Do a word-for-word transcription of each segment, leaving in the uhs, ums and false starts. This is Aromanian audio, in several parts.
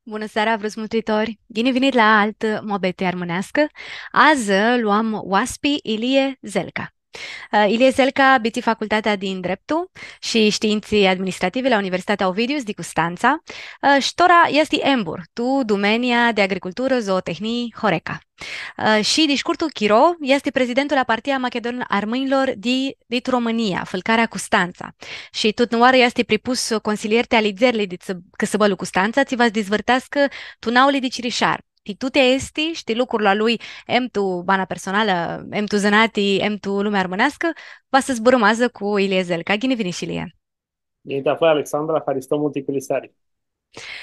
Bunã seara, vruts mutritori! Ghini vinit la altã muabeti armãneascã. Adzã lu am oaspi Ilie Zelca. Ã, Ilie Zelca bitisi facultatea di Ndreptu shi Shtiintsi Administrative la Universitatea Ovidius di Custantsa, ã, shi tora easti embur tu dumenia di agriculturã, zootehnii, Horeca. Ã, shi di shcurtu chiro easti prezidentul a Partia Machidon-Armãnjlor di, di Romãnia, Fãlcarea Custantsa. Shi tutnãoarã easti pripus consilier ti alidzerli di cãsãbãlu Custantsa, tsi va s-dizvãrteascã tu nauli di Cirishar. Ti tuti aesti, shi ti lucrul a lui, em tu bana personalã, em tu zãnati, em tu lumea armãneascã, va s-zburãm adzã cu Ilie Zelca. Ghini vinish, Ilie! Ghini ti aflai, Alexandra, haristo multu ti cãlisari.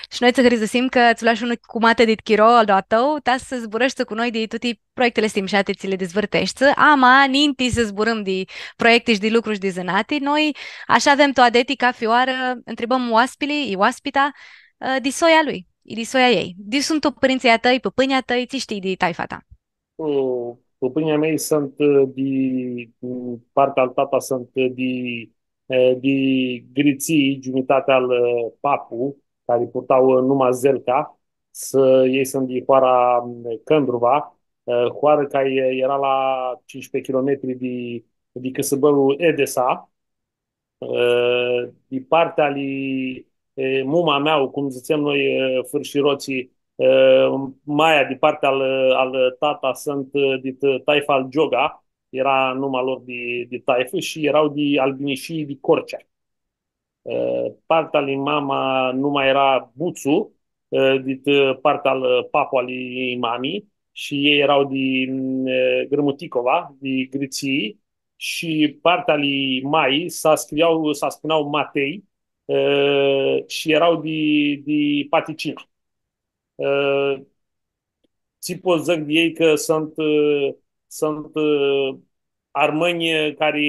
Shi noi tsã hãrisdusim cã tsã loash unã cumatã di chiro a tãu, ta s-zburãshti cu noi di tuti proiectili aesti mushati tsi li dizvãrteshti. Ama, ninti s-zburãm di proiecti shi di lucru shi di zãnati, noi, ashi avem tu adeti, cafi oarã, ntribãm oaspili, i oaspita, ã, di soia lui, i di soia ei. Di iu suntu pãrintsãlj a tãi, pãpãnjlji a tãi, tsi shtii di taifa ta? Ã, pãpãnjlji a mei suntu, ã, di, ã, partea al tata suntu, ã, di, ã, di Gritsii, giumitatea al, ã, papu, cari purta, ã, numa Zelca, s-, elj suntu di hoara, ã, Cãndruva, ã, hoarã cari eara la tsisprãdzatsi kilometri di, di cãsãbãlu Edesa, ã, di partea ali, ã, muma mea, cum dzãtsem noi, ã, fãrshirotslji, ã, maia di partea al, al tata suntu, ã, dit taifa al Gioga, eara numa lor di, di taifã shi eara di Albinishii di Corcea. Ã, partea ali mama numa eara Butsu, ã, dit, ã, partea al, ã, papu ali mami, shi elj eara di, mm, ã, Grãmuticova, di Gritsii, shi partea ali mai s-scriau, s-spunea Matei, ã, shi eara di, di Paticina. Ã, tsi pot s-dzãc di elj, cã suntu, ã, suntu, ã, armãnj cari,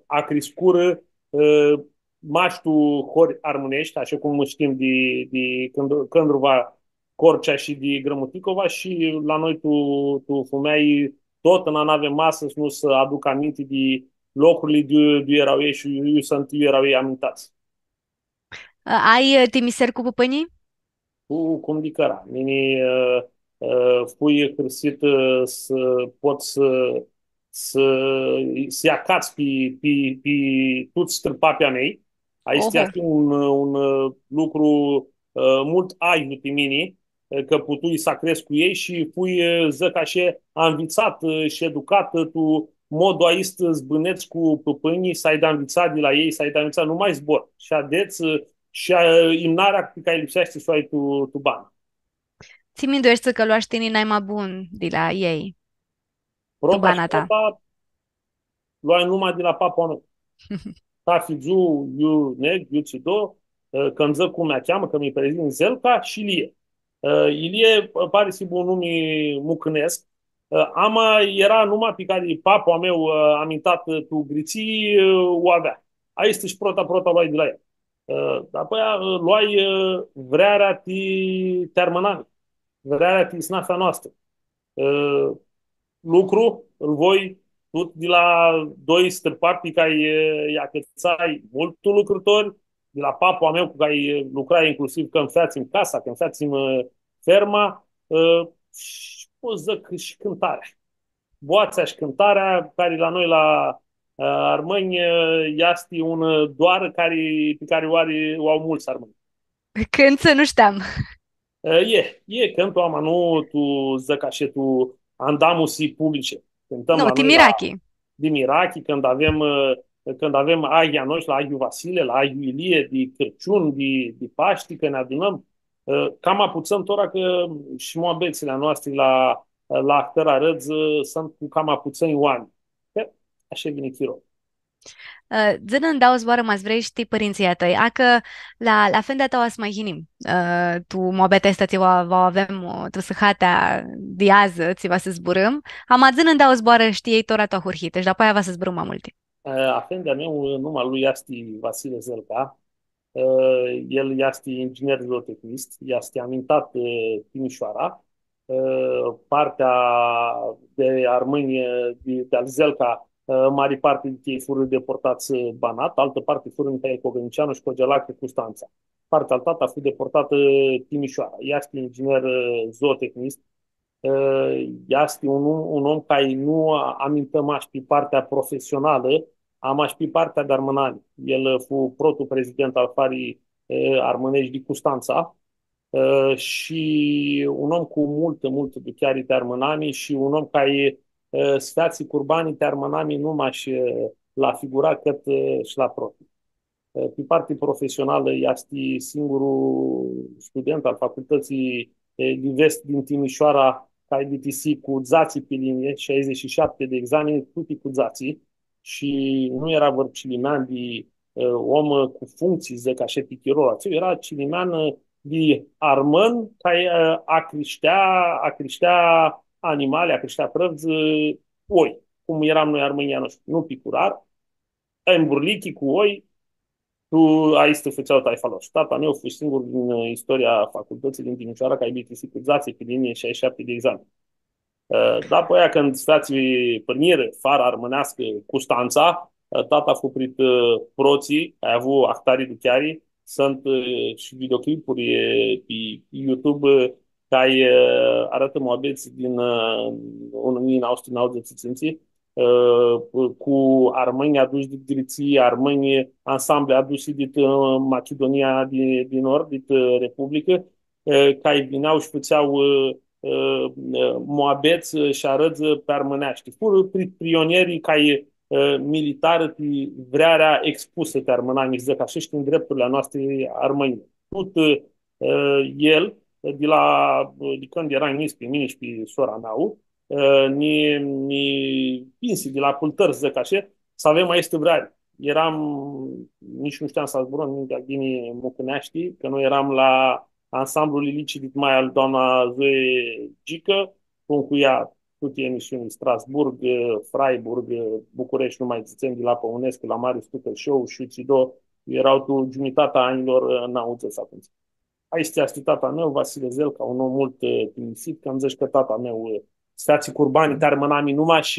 ã, acriscurã, ã, mash tu hori armãneshti, ashi cum shtim di, di Cãndru-, Cãndruva, Corcea shi di Grãmuticova, shi la noi tu, tu fumealji, tut nu avem masã s-nu s-aduc aminti di locurli di, di iu eara elj shi iu suntu, iu eara elj amintats. Ã, ai, ã, timiseri cu pãpãnjlji? Cu, cum di cãra. Mini, ã, ã, fui hãrsit, ã, s-pot s-, s-, s-lji acats pi, pi, pi tuts strãpapii a mei. Aestu easti un, un, ã, lucru, ã, multu ayiu ti mini, ã, cã putui s-crescu cu elj shi fui, ã, dzãc ashi, anvitsat, ã, shi educat, ã, tu modul aestu s-bãnedz cu pãpãnjlji, s-ai di anvitsat di la elj, s-ai di anvitsat, nu mash zbor. Shi adets, ã, shi, ã, imnarea pi cari lipseashti s-u ai tu, tu banã. Tsi mindueshti cã loash tini nai ma bun di la elj? Tu bana ta. Prota shi prota, loai numa di la papu a meu. Cathi dzuã, iu neg, iu tsi do, ã, cãndu dzãc cum mi cheamã, cã mi prezint Zelca shi Ilie. Ã, Ilie, ã, pari s-hibã un numi mucãnescu, ã, ama eara numa pi cari papu a meu, ã, amintat, ã, tu Gritsii, ã, u avea. Aestã shi prota, prota loai di la el. Ã, dapoaia, ã, loai, ã, vrearea ti, ti armãnami, vrearea ti isnafea noastrã. Ã, lucru, ãl voi tut di la doi strãpapi cari, ã, lj-, acãtsai multu lucrãtori, di la papu a meu cu cari, ã, lucrai inclusiv cãndu featsim casa, cãndu featsim, ã, ferma, ã, shi pot s-dzãc shi cãntarea. Boatsea shi cãntarea, cari la noi, la, ã, armãnj, ã, easti un, ã, doar cari, pi cari u ari, u au multsã armãnj. Cãntsã, nu shteam. E, e, cãntu, ama nu tu, dzãc ashi, tu andamusi publice. Cãntãm la noi la, ti mirachi. Di mirachi, cãndu avem, ã, cãndu avem aghii a noshtri, la aghiul Vasile, la aghiul Ilie, di Crãciun, di, di Pashti, cã nã adunãm. Ã, cama putsãn tora cã shi muabetsli a noastri la, la ahtãri arãdz, ã, suntu cu cama putsãnj oaminj. Cã ashi vini chiro. Ã, dzã-nã ndauã zboarã, ma s-vrei, shi ti pãrintsãlj a tãi. Acã, la, la afendea a tãu va s-ma yinim, ã, tu muabetea aestã tsi va, va u avem, ã, tu sãhatea di adzã, tsi va s-zburãm. Ama dzã-nã ndauã zboarã shi ti elj tora tu ahurhitã, shi dapoaia va s-zburãm ma multi. Ã, afendea a meu, numa lui easti Vasile Zelca. Ã, el easti inginer zootehnist, easti amintat, ã, Timishoara. Ã, partea di armãnj, ã, di, di al Zelca, Ã, mari parti di elj furã deportats, ã, Banat, altã parti furã Mihail Cogălniceanu shi Cogealac, Custantsa. Partea al tata fu deportatã Timishoara. Easti inginer, ã, zootehnist, ã, easti un, un om cari nu a-, amintã mash pi partea profesionalã, ama shi pi partea di armãnami. El, ã, fu protlu prezident al Fari, ã, Armãneshti di Custantsa, ã, shi un om cu multã, multã ducheari ti armãnami shi un om cari, ã, s-featsi curbani ti armãnami nu mash, ã, la figura, cãt, ã, shi la propriu. Ã, pi parti profesionalã, easti singurlu student al Facultãtsii, ã, di Vest din Timishoara, cari bitisi cu dzatsi pi linie, shaidzãts shi shapti di examini, tuti cu dzatsi, shi nu eara vãr cilimean di, ã, om, ã, cu functsii, dzãc ashi, pi chirolu atsel, eara cilimean, ã, di armãn, cari, ã, acrishtea, acrishtea animali, acrishtea prãvdz, ã, oi, cum eram noi armãnjlji a noshtri, nu picurar, emburlichi cu oi, tu aestã fãtsea taifa lor. Shi tata meu fu singurlu din, ã, istoria a facultãtsii din Timishoara, cari bitisi cu dzatsi pi linie, shaidzãts shi shapti di examini. Ã, dapoaia, cãndu s-featsi pãrnirã, Fara Armãneascã, Custantsa, ã, tata fu prit, ã, protslji, cari avu ahtari ducheari, suntu, ã, shi videoclipuri, ã, pi YouTube, ã, cari, ã, arãtã muabets din, ã, unã njilji nauã suti nauãdzãts shi tsintsi, ã, cu armãnj adushi dit Gritsii, armãnj, ansambli adushi dit, ã, Machidonia di, di Nord, dit, ã, Republicã, ã, cari vinea shi fãtsea, ã, ã, ã, muabets, ã, shi arãdz, ã, pi armãneashti. Furã pri-, pionierlji cari, ã, militarã pi vrearea expusã ti armãnami, dzãc ashi, shi ti ndrepturli a noastri armãnj. Tut, ã, el, di la, di cãndu earam njits pi mini shi pi sora mea, ã, nã, nã pinsi di la pãltãri, dzãc ashi, s-avem aestã vreari. Earam, nitsi nu shteam s-zburãm, nitsi ghini mucãneashti, cã noi earam la ansamblul Lilici dit maia al doamna Zoe Gicã, cum cu ea tuti emisiuni, Strasburg, ã, Freiburg, ã, Bucureshti, nu ma dzãtsem, di la Pãunescu, la Marius Tucăr Show shi Cido, eara tu giumitatea anjlor, ã, nauãdzãts atumtsea. Aestu easti tata meu, Vasile Zelca, un om multu, ã, tinjisit, cã nji dzãsh cã tata meu, ã, s-featsi curbani ti armãnami nu mash,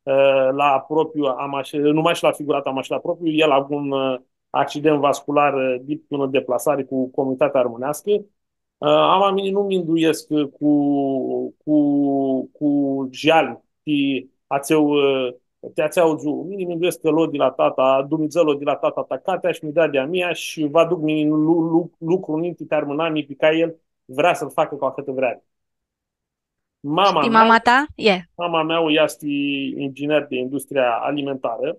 ã, la propriu, ama shi, nu mash la figurat, ama shi la propriu. El a avut un, ã, accident vascular, ã, dit unã deplasari cu comunitatea armãneascã. Ã, ama mini nu minduescu cu, cu, cu jali ti atsea, ã, ti atsea dzuã. Mini minduescu cã lo di la tata, Dumnidzã lo di la tata ta catea shi mi deadi a mea shi va duc mini lu-, lu-, lucru ninti ti armãnami pi cari el vrea s-lu facã cu ahãtã vreari. Mama mea, mama ta? E. Mama mea easti inginer di industria alimentarã,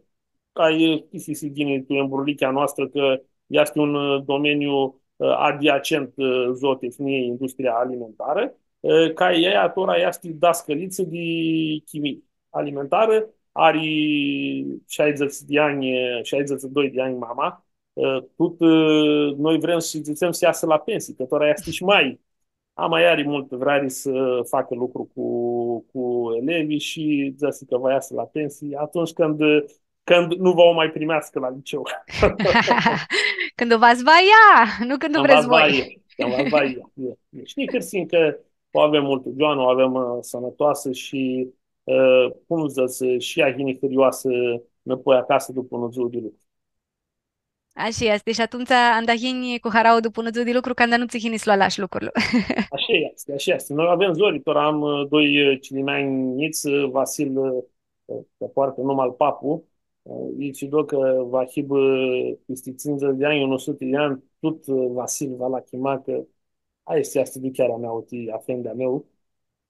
cari, ã, shtii, s-dzãc ghini, tu emburlichea a noastrã, cã easti un, ã, domeniu, ã, adiacent, ã, zootehniei, industria alimentarã, ã, cari ea tora easti dascãlitsã di chimii alimentarã, ari shaidzãts di anj, shaidzãts shi doi di anj mama, ã, tut, ã, noi vrem s-dzãtsem s-easã la pensii, cã tora easti shi ma Ama ea ari multã vreari s-facã lucru cu, cu elevii shi dzãsi cã va easã la pensii atumtsea cãndu, cãndu nu va u ma primeascã la liceu. Cãndu va s-va ea, nu cãndu vrets voi. Cãndu va s-va ea, cãndu va s-va ea. E, e. Shi nã hãrsim cã u avem multu gioanã, u avem, ã, sãnãtoasã shi, ã, cum dzãts, shi ea yini hãrioasã nãpoi acasã dupã unã dzuã di lucru. Ashi easti. Shi atumtsea, anda yini cu harauã dupã unã dzuã di lucru, canda nu tsã yini s-lu alashi lucrul. Ashi easti, ashi easti. Noi avem zori, tora am, ã, doi, ã, cilimeanj njits, ã, Vasil, ã, cã poartã numa al papu, ã, i shi do cã va hibã pisti tsindzãts di anj, unã sutã di anj, tut, ã, Vasil va lu chimã, cã aestã easti duchearea mea, oti, afendea meu.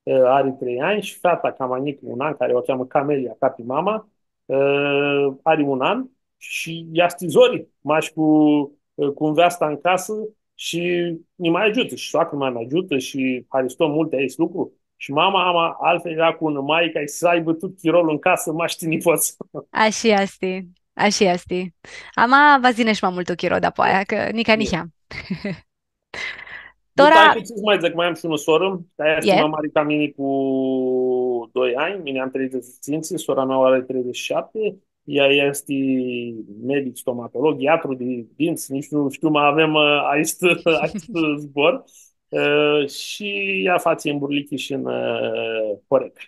Ã, ari trei anj, shi feata cama njicã, un an, cari u cheamã Camelia, ca pi mama, ã, ari un an shi easti zori, mash cu, ã, cu nveasta tu casã shi nji ma agiutã, shi soacra ma agiutã shi haristo multu aestu lucru. Shi mama, ama, altfel eara cu unã maie cari s-aibã tut chirolu tu casã, mash ti nipots. Ashi easti, ashi easti. Ama va s-yinã shi ma multu chiro dapoaia, cã nica niheam. Tora, dupã aia, tsi s-ma dzãc, ma am shi unã sorã, cari easti ma mari ca mini cu doi anj, mini am treidzãts shi tsintsi, sora mea ari treidzãts shi shapti, ea easti medic stomatolog, iatru di dintsã, nitsi nu shtiu, ma avem, ã, aestu, aestu zbor. Ã, shi ea fatsi emburlichi shi tu, ã, Horeca.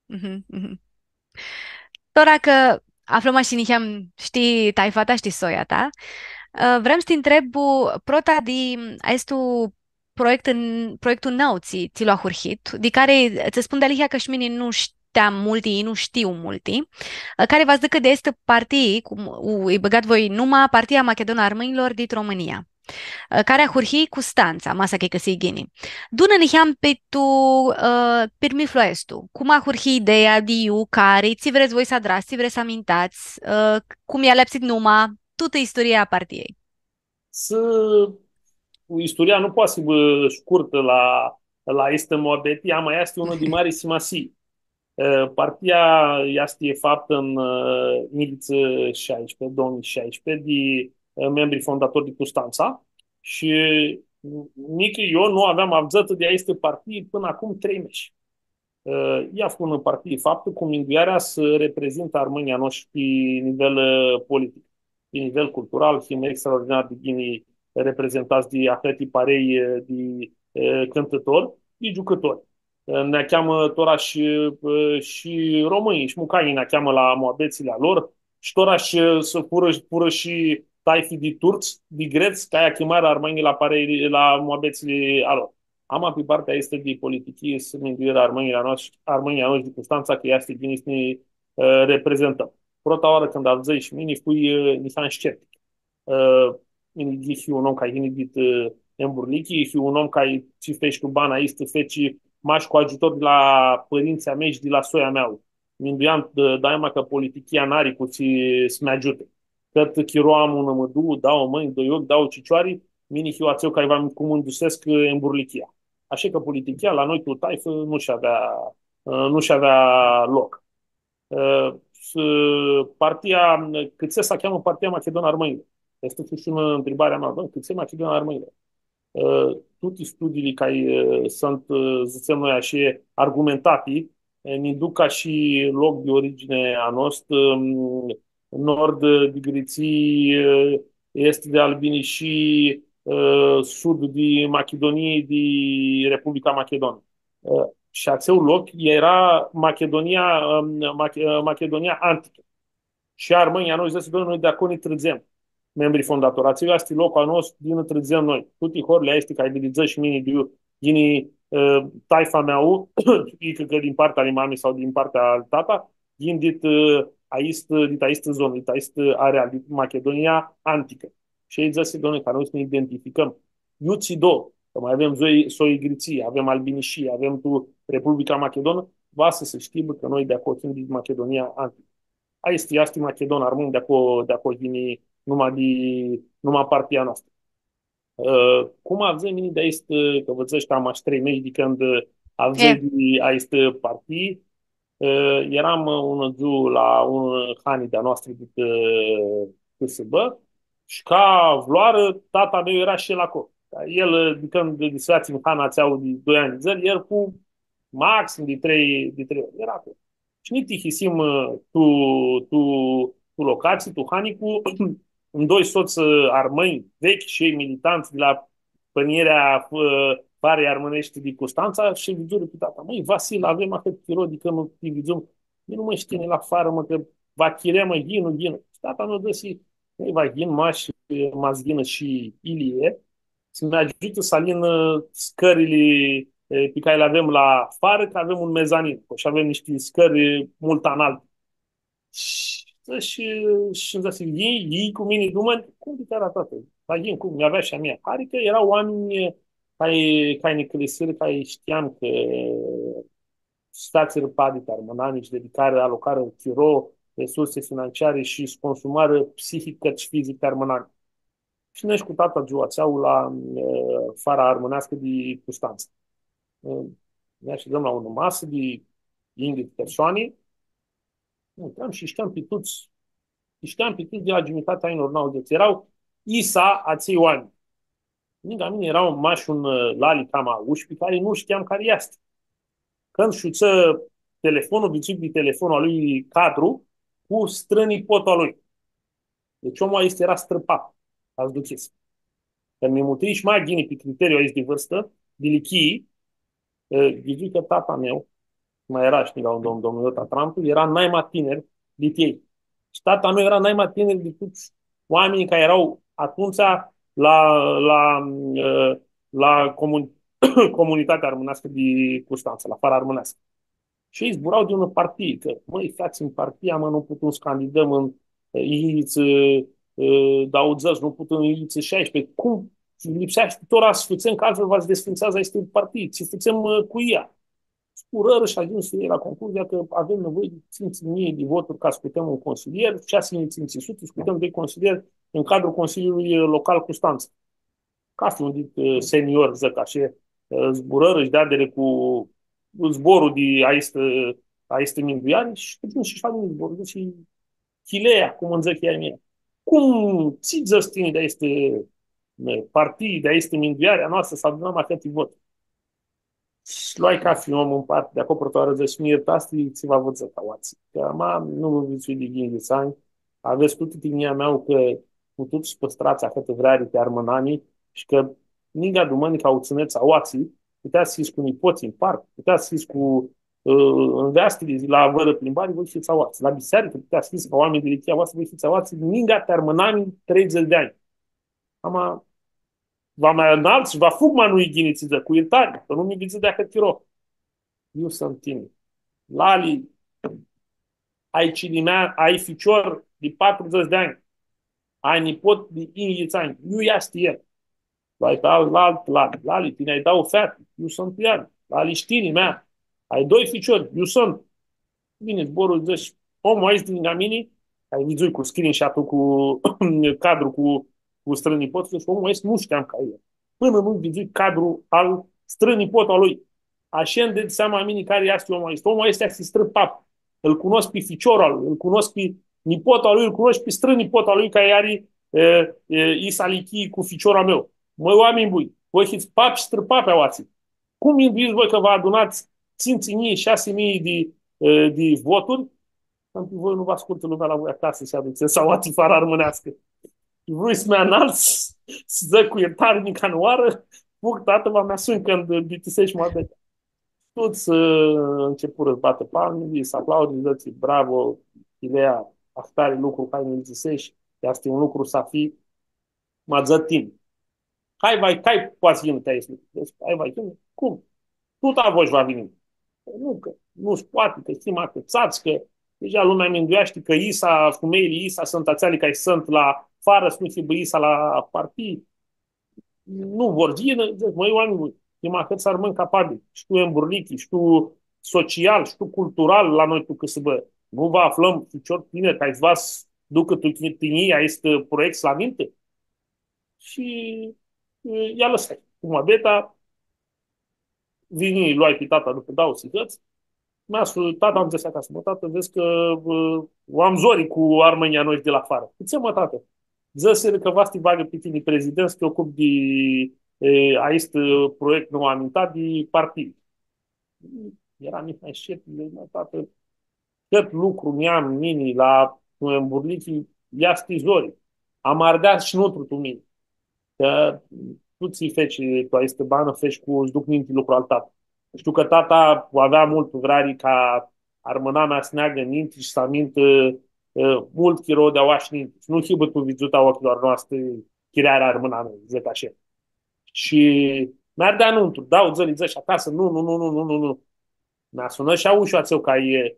Mhm, mhm. Tora cã aflãm shi niheam, shtii taifa ta, shtii soia ta, ã, vream s-ti ntreb, prota di aestu proiect, proiectul nãu tsi, tsi lu ahurhit, di cari tsã spun dealihea cã shi mini nu shteam multi, nu shtiu multi, ã, cari va s-dzãcã di aestã partii, cum u, i bãgat voi numa, Partia Machidonã a Armãnjlor dit Romãnia, ã, cari ahurhi Custantsa, ma s-achicãsii ghini. Du-nã niheam pi tu, ã, pirmithlu aestu. Cum ahurhi ideea, di iu, cari, tsi vrets voi s-adrats, tsi vrets s-amintats, ã, cum i-aleapsit numa, tutã istoria a partiei. S-, istoria nu poati s-hibã shcurtã la, la aestã muabeti, ama easti unã di mari simasii. Ã, partia easti faptã tu, ã, njilji shasprãdzatsi, doauã njilji shasprãdzatsi, di, ã, membri fondatori di Custantsa shi, nica eu nu aveam avdzãtã di aestã partii pãnã acum trei meshi. Ã, ea fu unã partii faptã cu minduearea s-reprezintã armãnjlji a noshtri pi nivel, ã, politic, pi nivel cultural, him extraordinar di ghini reprezentats di ahãti parei, ã, di, ã, cãntãtori, di giucãtori. Ã, nã cheamã tora shi, ã, shi romãnjlji, shi mucanjlji nã cheamã la muabetsli a lor, shi tora shi, ã, s-, furã, furã shi taifi di turts, di grets, cari acljimarã armãnjlji la parei, la muabetsli a lor. Ama pi partea aestã di politichii, s-minduirã armãnjlji a noshtri, armãnjlji a noshtri di Custantsa, cã easti ghini s-nã, ã, reprezentãm. Prota oarã cãndu avdzãi shi mini, fui, ã, niheam sceptic. Ã, mini, hiu un om cari yini dit, ã, emburlichi, hiu un om cari, tsi feci tu bana aestã, feci mash cu agiutor di la pãrintsãlj a mei shi di la soia mea. Minduiam, ã, daima cã politichia n-ari cu tsi s-mi agiutã. Cãt chiro am unã mãdã, dauã mãnj, doi oclji, dauã cicioari, mini hiu atsel cari va mi cumãndusescu, ã, emburlichia. Ashi cã politichia la noi tu taifã nu sh-avea, ã, nu sh-avea loc. Ã, s-, partia, cãtse s-cheamã Partia Machidonã a Armãnjlor? Easti shi unã ntribari a mea, bã, cãtse Machidonã a Armãnjlor? Ã, tuti studiili cari, ã, suntu, ã, dzãtsem noi ashi, argumentati, ã, nã duc ca shi loc di origini a nostru, ãm, nord di Gritsii, ã, est di Albinii shi, ã, sud di Machidunii, di Republica Machidonã. Ã, shi atsel loc eara Machidunia, ãm, Mach-, ã, Machidunia Anticã. Shi armãnjlji a noi dzãsirã, „Doamne, noi di aclo nã trãdzem.” Membri fondatori. Atsel easti loclu a nostru, di nã trãdzem noi. Tuti horli aesti cari li dzãsh mini, di iu yini, ã, taifa mea, icã cã din partea lui mami sau din partea lui tata, yin dit, ã, aistã, dit aistã zonã, dit aistã areal, dit Machidunia Anticã. Shi elj dzãsirã, „Doamne, ca noi s-nã identificãm.” Iutsido, cã ma avem soi, soi Gritsii, avem Albinishii, avem tu Republica Machidonã, va s-, s-shtibã cã noi di aclo, dit Machidunia Anticã. Aesti, aesti Machidonã, armãnj di aclo, di aclo yini numa di, numa partia a noastrã. Ã, cum avdzãi mini di aestã, cã vã dzãsh, am mash trei meshi di cãndu avdzãi di aestã partii. Ã, earam, ã, unã dzuã la un hani di-a noastri di, ã, cãsãbã shi ca vãrã, tata a meu eara shi el aclo. El, ã, di cãndu, di s-featsi tu hana atsea di doi anj di dzãli, el fu maxim di trei, di trei ori eara aclo. Shi nã tihisim, ã, tu, tu, tu locatsii, tu hani cu doi sots, ã, armãnj, veclji shi elj militantsã di la pãnirea, ã, Farei Armãneshti di Custantsa shi vidzurã pi tata. „Mãi, Vasil, avem ahãt chiro di cãndu nu ti vidzum.” „Mini nu ma shtiu, la farã, mã, cã va chirem, mã, yinu, yinu.” Shi tata a meu dzãsi, „Mãi, va yin mash, ma s-yinã shi Ilie, s-mi agiutã s-alin, ã, scãrili, e, pi cari li avem la farã, cã avem un mezanin, shi avem nishti scãri multu analti.” Shi, shi, shi nji dzãsi, „Yin, yin cu mini, dumã.” „Cum di cara, tata? Va yin, cum? Mi avea shi a mea.” Adicã eara oaminj cari, cari nã cãlisirã, cari shtiam cã s-featsirã padi ti armãnami shi dedicarã, alocarã chiro, resursi financiari shi s-consumarã psihic cãtse fizic ti armãnami. Shi noi cu tata dzua atsea la, ã, Fara Armãneascã di Custantsa. Ã, nã ashidzãm la unã masã di yinghits persoani, mãcam shi shtiam pi tuts, shi shtiam pi tuts di la giumitatea anjlor nauãdzãts. Eara isa atselj oaminj. Ningã mini eara mash un, ã, lali cama aush, pi cari nu shtiam cari easti. Cãndu shutsã telefonlu, vidzui pi telefonlu a lui cadru cu strãnipotul a lui. Deci omlu aestu eara strãpat, aduchits. Cãndu mi mutrii shi ma ghini pi criteriul aestu di vãrstã, di ilichii, ã, vidzui cã tata a meu, ma eara shi ningã un domnu, domnul Iota Trampu, eara nai ma tinir di elj. Shi tata a meu eara nai ma tinir di tuts oaminjlji cari eara atumtsea la, la, ã, la comun-, comunitatea armãneascã di Custantsa, la Fara Armãneascã. Shi elj zbura di unã partii, cã, mãi, featsim partia, mã, nu putem s-candidãm tu, ã, iljitsi, ã, daudzãts, nu putem tu iljitsi shasprãdzatsi. Cum? Lipseashti tora s-fãtsem, cã altfel va s-desfintsatã aestã partii. Tsi fãtsem, ã, cu ea? Zburãrã shi agiumsirã elj la concluzia cã avem nivoi di tsintsi njilji di voturi ca s-scutãm un consilier, shasi njilji tsintsi suti, scutãm doi consilieri tu cadrul Consiliului Local Custantsa. Cathi un dit, ã, senior, dzãc ashi, ã, zburãrã shi deadirã cu zborlu di aestã, aestã mindueari shi agiumsi shi faptu zborlu shi chilea, cum ãnj dzãc ea mea. Cum, tsi dzãts tini di aestã, ã, partii, di aestã mindueari a noastrã, s-adunãm ahãti voti? Shi loai cathi un om tu parti, di aclo prota oarã dzãsh: „Mi ljirtats, tsi va vã dzãc aoatsi. Cã ma nu vã vidzui di ghini di anj, avets tutã tinjia mea cã putut s-pãstrats ahãtã vreari ti armãnami shi cã ninga dumãnica u tsãnets aoatsi, puteats s-hits cu nipotslji tu parc, puteats s-hits cu, ã, nveastili la vãrã plimbari, voi hits aoatsi. La bisearicã puteats s-hits ca oaminj di ilichia voastrã, voi hits aoatsi, ninga ti armãnami treidzãts di anj.” Ama, va mi analts, va fug, ma nu-i ghini tsi dzãc, cu ljirtari, cã nu mi vidzui di ahãt chiro. Iu sãntu tini? Lali, ai cilimean, ai ficior di patrudzãts di anj, ai nipot di yinghits anj, iu easti el? Loai pi al-, la alt, la, lali, tini ai dauã feati, iu sãntu eali? Lali, shi tini, mea, ai doi ficiori, iu sãntu? Vini zborlu, dzãsh, omlu aestu di ningã mini, cari vidzui cu screenshot-ul, cu cadru cu, cu strãnipotul, dzãsh, omlu aestu nu shteam cari e. Pãnã nu vidzui cadru al strãnipotul a lui. Ashi nj-ded seama mini cari easti omlu aestu. Omlu aestu easti strãpap. Ãl cunoscu pi ficiorlu a lui, ãl cunoscu pi nipotul a lui, ãl cunoscu pi strãnipotul a lui, cari ari, e, e, isa ilichii cu ficiorlu a meu. Mãi, oaminj buni, voi hits pap shi strãpap aoatsi. Cum minduits voi cã va adunats tsintsi njilji, shasi njilji di, e, di voturi, cã pi voi nu vã ascultã lumea la voi acasã shi adutsets aoatsi Fara Armãneascã? Vrui s-mi analts, s-dzãc cu ljirtari nica nã oarã, fug, tata, va mi asunj cãndu bitisescu muabeta. Tuts, ã, ãncepurã s-batã palmili, s-aplaudã, dzãtsi: „Bravo, Ilea, ahtari lucru, hai, nã dzãseshi, easti un lucru s-hibã, ma dzã tini.” Hai, vai, cai poati s-yinã ti aestu lucru? Dzãc, hai, vai, yinã. Cum? Tut a voi va vinim. Nu, cã nu s-poati, cã him acãtsats, cã deja lumea mindueashti cã isa, fumeljli isa sãntu atseali cari sãntu la farã, s-nu hibã isa la partii. Nu vor s-yinã, dzãc, mãi, oaminj buni, him ahãts armãnj capabili, shi tu emburlichi, shi tu social, shi tu cultural la noi tu cãsãbã. Nu va aflãm ficior tinir cari va s-ducã tu tinjii aestu proiect s-lu amintã? Shi, e, lj-alãsai cu muabeta, vini, loai pi tata dupã dauã sihãts. Mea, su-, tata, am dzãsã acasã: „Mã, tata, vedz cã, ã, u am zori cu armãnjlji a noshtri di la farã.” „Cu tsi, mã, tata?” „Dzãsirã cã va s-ti bagã pi tini prezident, s-ti ocupi di, e, aestu proiect nou amintat di partii.” Eara Mihai Shepile, mã, tata, cãt lucru nj-am mini la, tu emburlichi, easti zori. Am ardea shi nutru tu mini. Cã tu tsi feci tu aestã banã, feci cu s-duc ninti lucru al tata. Shtiu cã tata avea multu vreari ca armãnamea s-neagã ninti shi s-amintã, ã, multu chiro di aoa shi ninti. Shi nu hibã tu vidzutã a ocljilor a noshtri chirearea armãnamei, dzãc ashi. Shi mi ardea nutru, dauã dzãli, dzãc, acasã, nu, nu, nu. Mi asunã shi aushu atsel cari e,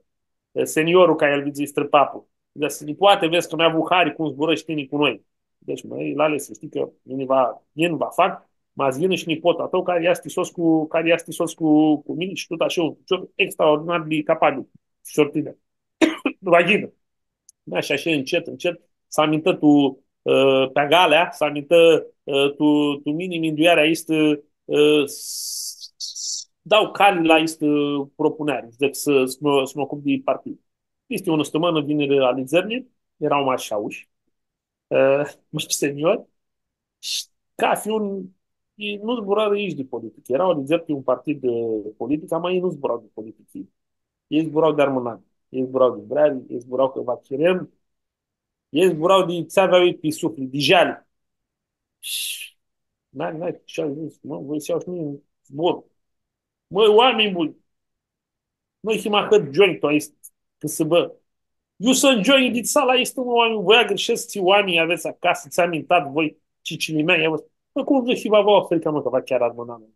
e, seniorlu cari lu vidzui strãpaplu. Dzãsi: „Nipoate, vedz cã mi-avu hari cum zburãshti tini cu noi.” Dzãc: „Mãi, lale, s-shtii cã mini va yin, va fac, ma s-yinã shi nipotlu a tãu, cari easti sots cu, cari easti sots cu, cu mini shi tut ashi un ficior extraordinar di capabil, ficior tinir. Va yinã.” Da, shi ashi, ncet, ncet, s-amintã tu, ã, pi agalea, s-amintã, ã, tu, tu mini minduearea aestã, ã, s-, s-, dau cali la aestã propuneari, dzãc, s-, s-mã, s-mã ocup di partii. Pisti unã stãmãnã vinirã alidzerli, eara mash aushi, ã, mash seniori, shi cathi un, e, nu zburarã itsi di politicã. Eara alidzeri di un partid, ã, politic, ama elj nu zbura di politicã. Elj zbura di armãnami, elj zbura di vreari, elj zbura cã va chirem, elj zbura di tsi avea elj pi suflit, di jali. Shi, na, na, shi am dzãs, mã, voi s-ljau shi mini zbor. Mã, oaminj buni, noi him ahãt gionj tu aestu cãsãbã. Iu suntu gioni di sala, easti un oaminj, voi agãrshescu tsi oaminj avets acasã, tsi amintat voi, tsi cilimeanj avets. Mã, cum vrei s-hibã aoa Africa, mã, cã va chiar armãnami.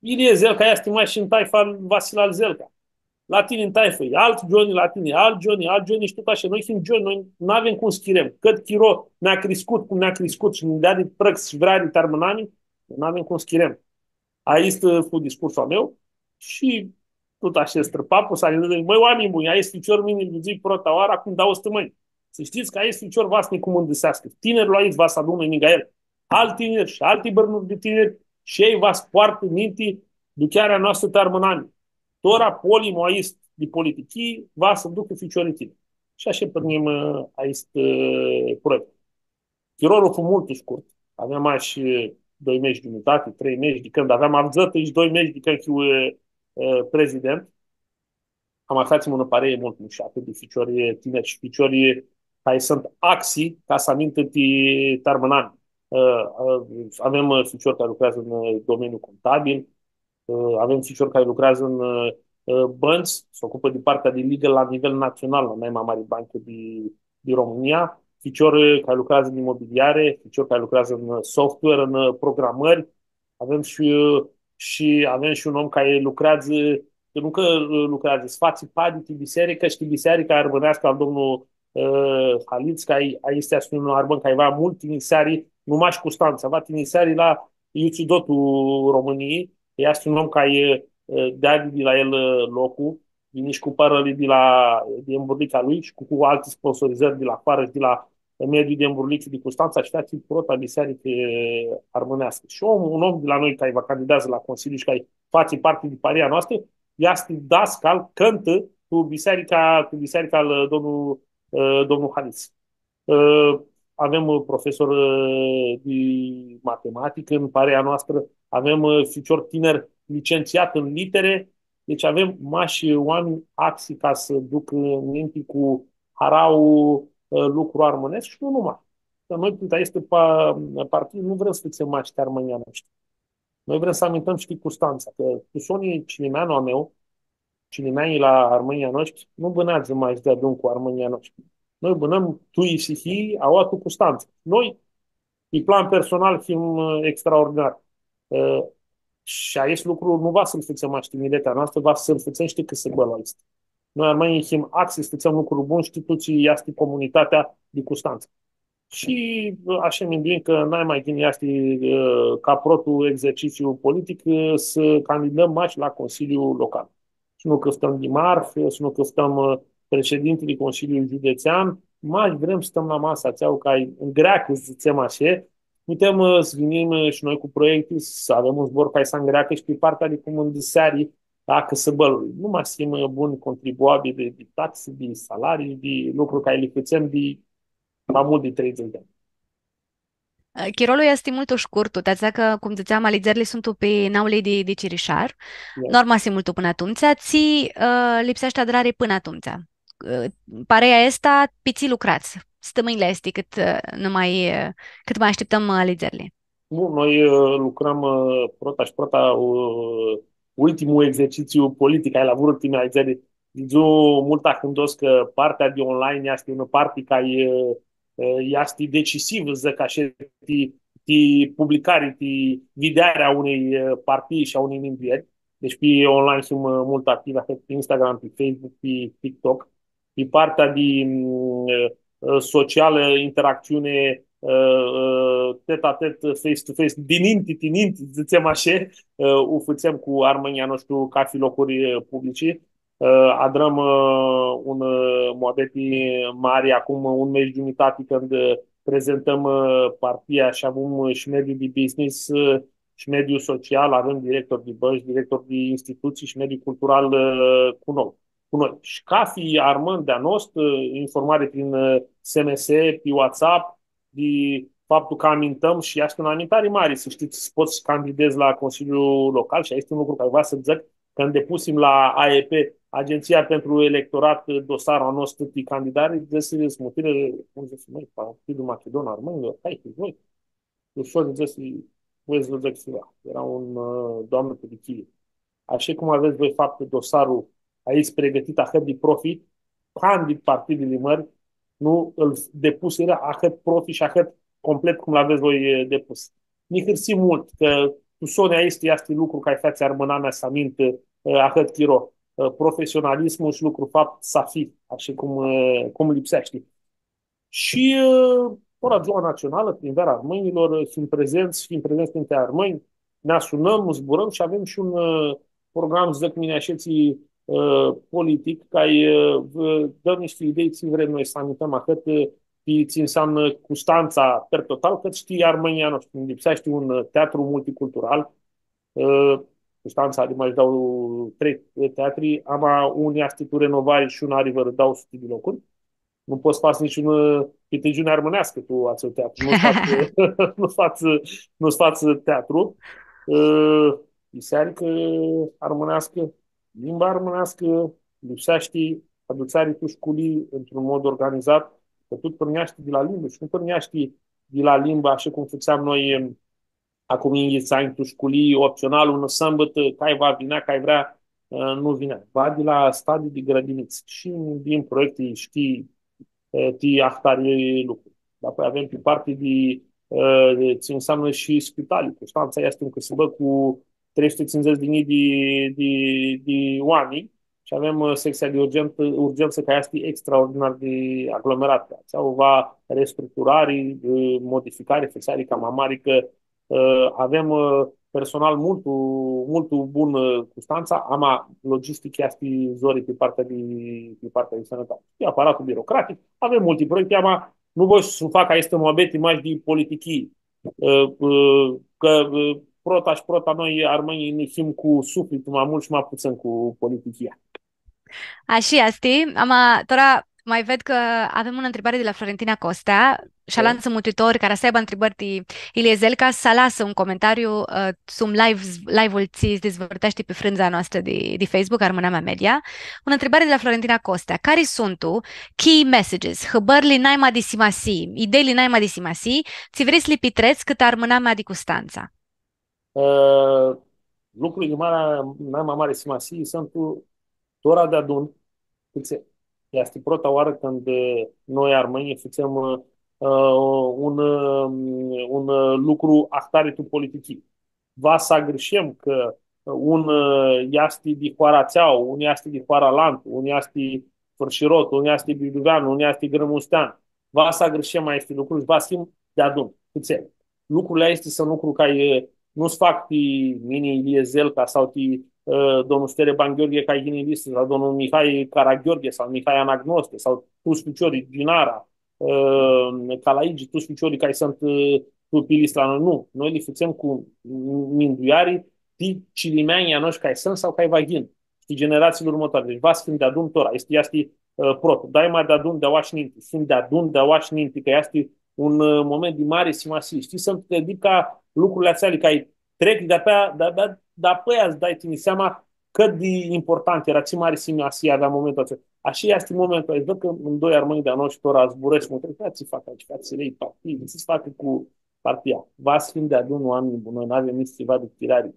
Ilie Zelca easti mash ãn taifa al Vasile al Zelca. La tini ãn taifã e alt gioni, la tini e alt gioni, alt gioni shi tut ashi. Noi him gioni, noi nu avem cum s-chirem. Cãt chiro nã criscut, cum nã criscut shi nã deadi prãxi shi vreari ti armãnami, nu avem cum s-chirem. Aestu fu discursul a meu shi tut ashi strãpaplu s-alindã, mãi, oaminj bunj, aestu ficior mini lu vidzui prota oarã, acum dauã stãmãnj. S-shtits cã aestu ficior va s-nã cumãndãseascã. Tinirlu aestu va s-adunã ningã el alti tiniri shi alti bãrnuri di tiniri shi elj va s-poartã ninti duchearea a noastrã ti armãnami. Tora polimlu aestu di politichii va s-ducã ficiorlji tiniri. Shi ashi pãrnim, ã, aestu, ã, proiect. Chirolu fu multu shcurt. Aveam mash, ã, doi meshi giumitati, trei meshi di cãndu aveam avdzãtã shi doi meshi di cãndu hiu, ã, ã, prezident. Am aflat unã parei multu mushatã di ficiori tiniri shi ficiori cari suntu axi ca s-amintã ti, ti armãnami. Ã, ã, avem, ã, ficiori cari lucreadzã tu, ã, domeniul contabil, ã, avem ficiori cari lucreadzã tu, ã, ã, bãnci, s-ocupã di partea di legal la nivel național, la nai ma mari banchi di, di România, ficiori, ã, cari lucreadzã tu imobiliare, ficiori cari lucreadzã tu, ã, software, tu, ã, programãri, avem shi, shi avem shi un om cari lucreadzã, cã nu cã lucreadzã, s-fatsi padi ti bisearicã, shtii, bisearica armãneascã al domnul, ã, Halits, cari, aestu easti un armãn cari va multi tinjiseari, nu mash Custantsa, va tinjiseari la iutsido tu Romãnii, easti un om cari, ã, deadi di la el, ã, loclu, vini shi cu pãrãli di la, di emburlichi a lui shi cu, cu alti sponsorizãri di la afarã shi di la mediul di emburlichi di Custantsa shi featsi prota bisearicã armãneascã. Shi om, un om di la noi cari va candideadzã la Consiliu shi cari fatsi parti di pareia noastrã, easti dascal, cãntã tu bisearica, tu bisearica al domnul, ã, domnul Halis. Ã, avem, ã, profesor, ã, di matematicã tu pareia noastrã, avem, ã, ficiori tiniri licentsiat tu litere, deci avem mash oaminj axi ca s-ducã ninti cu harauã, ã, lucrul armãnescu shi nu numai. Cã noi, prit aestu pa-, partid, nu vrem s-fãtsem mash ti armãnjlji a noshtri. Noi vrem s-amintãm shi ti Custantsa, cã tu soni cilimeanlu a meu, cilimeanjlji la armãnjlji a noshtri, nu bãneadzã mash deadun cu armãnjlji a noshtri. Noi bãnãm tu isihii, aoa tu Custantsa. Noi, pi plan personal, him, ã, extraordinar. Ã, shi aestu lucru nu va s-lu fãtsem mash ti miletea a noastrã, va s-lu fãtsem shi ti cãsãbãlu aestu. Noi, armãnjlji, him axi s-fãtsem lucruri buni, shtii, tu tsi easti comunitatea di Custantsa. Shi, ã, ashi minduim cã nai ma ghini easti, ã, ca protlu exercițiu politic, ã, s-candidãm mash la Consiliul Local. S-nu cãftãm dimarh, s-nu cãftãm, ã, președintele Consiliului Județean, mash vrem s-stãm la masa atsea cari ngreacã, s-dzãtsem ashi, putem, ã, s-vinim, ã, shi noi cu proiecte, s-avem un zbor cari s-angreacã shi pi partea di cumãndãseari a cãsãbãlui. Nu mash s-him, ã, buni contribuabili di taxi, di salarii, di lucruri cari li fãtsem di ma multu di treidzãts di anj. Chirolu easti multu shcurtu, ti atsea cã, cum dzãtseam, alidzerli suntu pi nauli di, di cirishar. Da. Nu armasi multu pãnã atumtsea, tsi, ã, lipseashti adrari pãnã atumtsea. Ã, pareia aestã, pi tsi lucrats? Stãmãnjli aesti cãt, ã, nu ma, ã, cãt ma ashtiptãm, ã, alidzerli. Nu, noi, ã, lucrãm, ã, prota shi prota, ã, ultimul exercițiu politic, aia la vãrã ultimi alidzeri, vidzu multu ahãndos cã partea di online easti unã parti cari, ã, ã, easti decisivã, dzãc ashi, ti, ti publicari, ti videarea a unei, ã, partii shi a unei minduieri. Deci pi online him, ã, multu activi, atât pe Instagram, pe Facebook, pe TikTok. Pi partea di, mm, ã, socialã, interacțiune, ã, ã, tet-a-tet, face-to-face, dininti, dininti, dzãtsem ashi, ã, u fãtsem cu armãnjlji a noshtri cafi locuri, ã, publici. Ã, adrãm, ã, un, ã, muabeti mari acum un mes giumitati, cãndu, ã, prezentãm, ã, partia shi avum, ã, shi mediul di business, ã, shi mediul social, avem director di bãnci, director di instituții shi mediul cultural, ã, cu noi. Cu noi. Shi cafi armãn di-a nostru, informare prin, ã, S M S, pi WhatsApp, di faptul cã amintãm shi easti unã amintari mari, s-shtii, s-pots s-candidedz la Consiliul Local shi easti un lucru cari va s-dzãc cã depusim la A E P, Agenția pentru Electorat, dosarul a nostru di candidare, dzãsi, s-mutire, cum dzãsi, mãi, Partidul Macedon Armãnjlor, hai cu voi. Ușor, dzãsi, voi s-vã dzãc tsiva. Eara un, ã, doamnã pi dichii. Ashi cum avets voi faptu dosarlu aestu pregãtit ahãt di profi, candid partidili mãri, nu ãl depusirã ahãt profi shi ahãt complet cum l-avets voi, e, depus. Mi hãrsii multu, cã tu soni aestu easti lucru cari featsi armãnamea s-amintã, e, ahãt chiro, e, profesionalismul shi lucru faptu s-hibã, ashi cum, e, cum lipseashti. Shi, e, tora dzua natsionalã, Primveara Armãnjlor, him prezents, him prezents printrã armãnj, nã asunãm, zburãm shi avem shi un, e, program, dzãc mini, ashitsi, e, politic, cari, e, vã dãm nishti idei, tsi vrem noi s-amintãm ahãt, e, pi tsi nseamnã Custantsa per total, cãt shi ti armãnjlji a noshtri. Lipseashti un, e, teatru multicultural, e, Custantsa ari mash dau, trei, e, teatri, ama un easti tu renovari shi un ari vãrã dauã suti di locuri. Nu pots s-fats niciunã, e, pitigiuni armãneascã tu atsel teatru. Nu s-fats, nu s-fats, nu s-fats teatru. E, bisearicã armãneascã, limba armãneascã, lipseashti adutseari tu sculii într-un mod organizat, cã tut pãrneashti di la limbã shi nu pãrneashti di la limbã, ashi cum fãtseam noi, em, acum yinghits anj tu sculii, optsional, unã sãmbãtã, cai va vinea, cai vrea, e, nu vinea. Va di la stadii di grãdinitsã shi din proiecti, shtii, e, ti ahtari lucri. Apoi avem pi parti di, e, tsi nseamnã shi spitali. Custantsa easti un cãsãbã cu trei suti tsindzãts di njilji di, di, di oaminj shi avem, e, secția de urgent-, urgență, cari easti extraordinar di aglomerat. Atsea va restructurari, e, modificari, fixari cama mari, cã, e, avem, e, personal multu, multu bun, e, Custantsa, ama logistic easti zori pi partea di, pi partea di sãnãtati. E aparatul birocratic, avem multi proiecte, ama nu voi s-fac aestã muabeti mash di politichii. Ã, ã, cã, ã, prota shi prota noi, armãnjlji, nã him cu suflitlu ma multu shi ma putsãn cu politichia. Ashi easti, ama tora ma ved cã avem unã ntribari di la Florentina Costea, shi alantsã mutritori cari s-aibã ntribãri ti Ilie Zelca, s-alasã un comentariu, ã, sum live, live-ul tsi s-dizvãrteashti pi frãndza a noastrã di, di Facebook, Armãnamea Media. Unã ntribari di la Florentina Costea. Cari suntu key messages, hãbãrli naima di simasii, ideili naima di simasii, tsi vrei s-li pitrets cãtã armãnamea di Custantsa? Ã, lucrurli di mari, naima mari simasii suntu tora deadun, cãtse easti prota oarã cãndu, ã, noi armãnjlji fãtsem, ã, un, ã, un, ã, lucru ahtari tu politichii. Va s-agãrshem cã un, ã, easti di hoara atsea, un easti di hoara alantu, un easti fãrshirot, un easti biduvean, un easti grãmustean. Va s-agãrshem aesti lucruri shi va s-him deadun. Cãtse? Lucrurli aesti suntu lucruri cari, ã, nu s-fac ti mini, Ilie Zelca, sau ti, ã, domnul Stere Ban Gheorghe, cari yini listã, sau domnul Mihai Caragheorghe, sau Mihai Anagnoste, sau tuts ficiorlji, Ginara, ã, Calaigi, tuts ficiorlji cari suntu, ã, tu pi lista. Noi nu. Noi li fãtsem cu mindueari ti cilimeanjlji a noshtri cari suntu sau cari va yinã. Shtii, generatsiili urmãtoari. Deci va s-him deadun tora. Easti, easti, ã, prota. Daima deadun di aoa shi ninti. S-him deadun di aoa shi ninti, cã easti un, ã, moment di mari simasii. Shtii, suntu, cred, ca lucrurli atseali cari trec, di-apoea, di-apoea, di-apoea ts-dai tini seama cãt di important eara, tsi mari simasii avea momentul atsel. Ashi easti momentul. Ai vãdzut cã un doi armãnj di-a noshtri tora zburãscu, mã, frati, tsi fac aoatsi, frati, lei partii, tsi s-facã cu partia? Va s-him deadun oaminj buni, noi n-avem nitsi tsiva di tirari.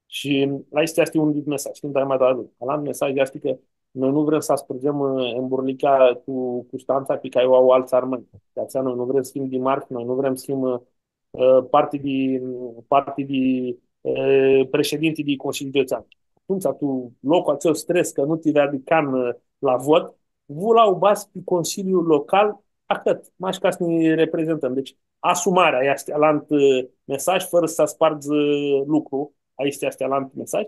Shi aestu easti un dit mesaj, shtii, dar ma deadun. Alantu mesaj easti cã noi nu vrem s-aspãrdzem, ã, emburlichea cu Custantsa pi cari u au altsã armãnj. Di atsea noi nu vrem s-him dimarhi, noi nu vrem s-him, ã, ã, parti di, parti di, ã, președinti di Consiliul Județean. Atumtsea, tu loclu atsel stres, cã nu ti veadi can, ã, la vot, vu la u badz pi Consiliul Local, ahãt, mash ca s-nã reprezentãm. Deci, asumarea easti alantu, ã, mesaj, fãrã s-aspardz, ã, lucru, aestu easti alantu mesaj.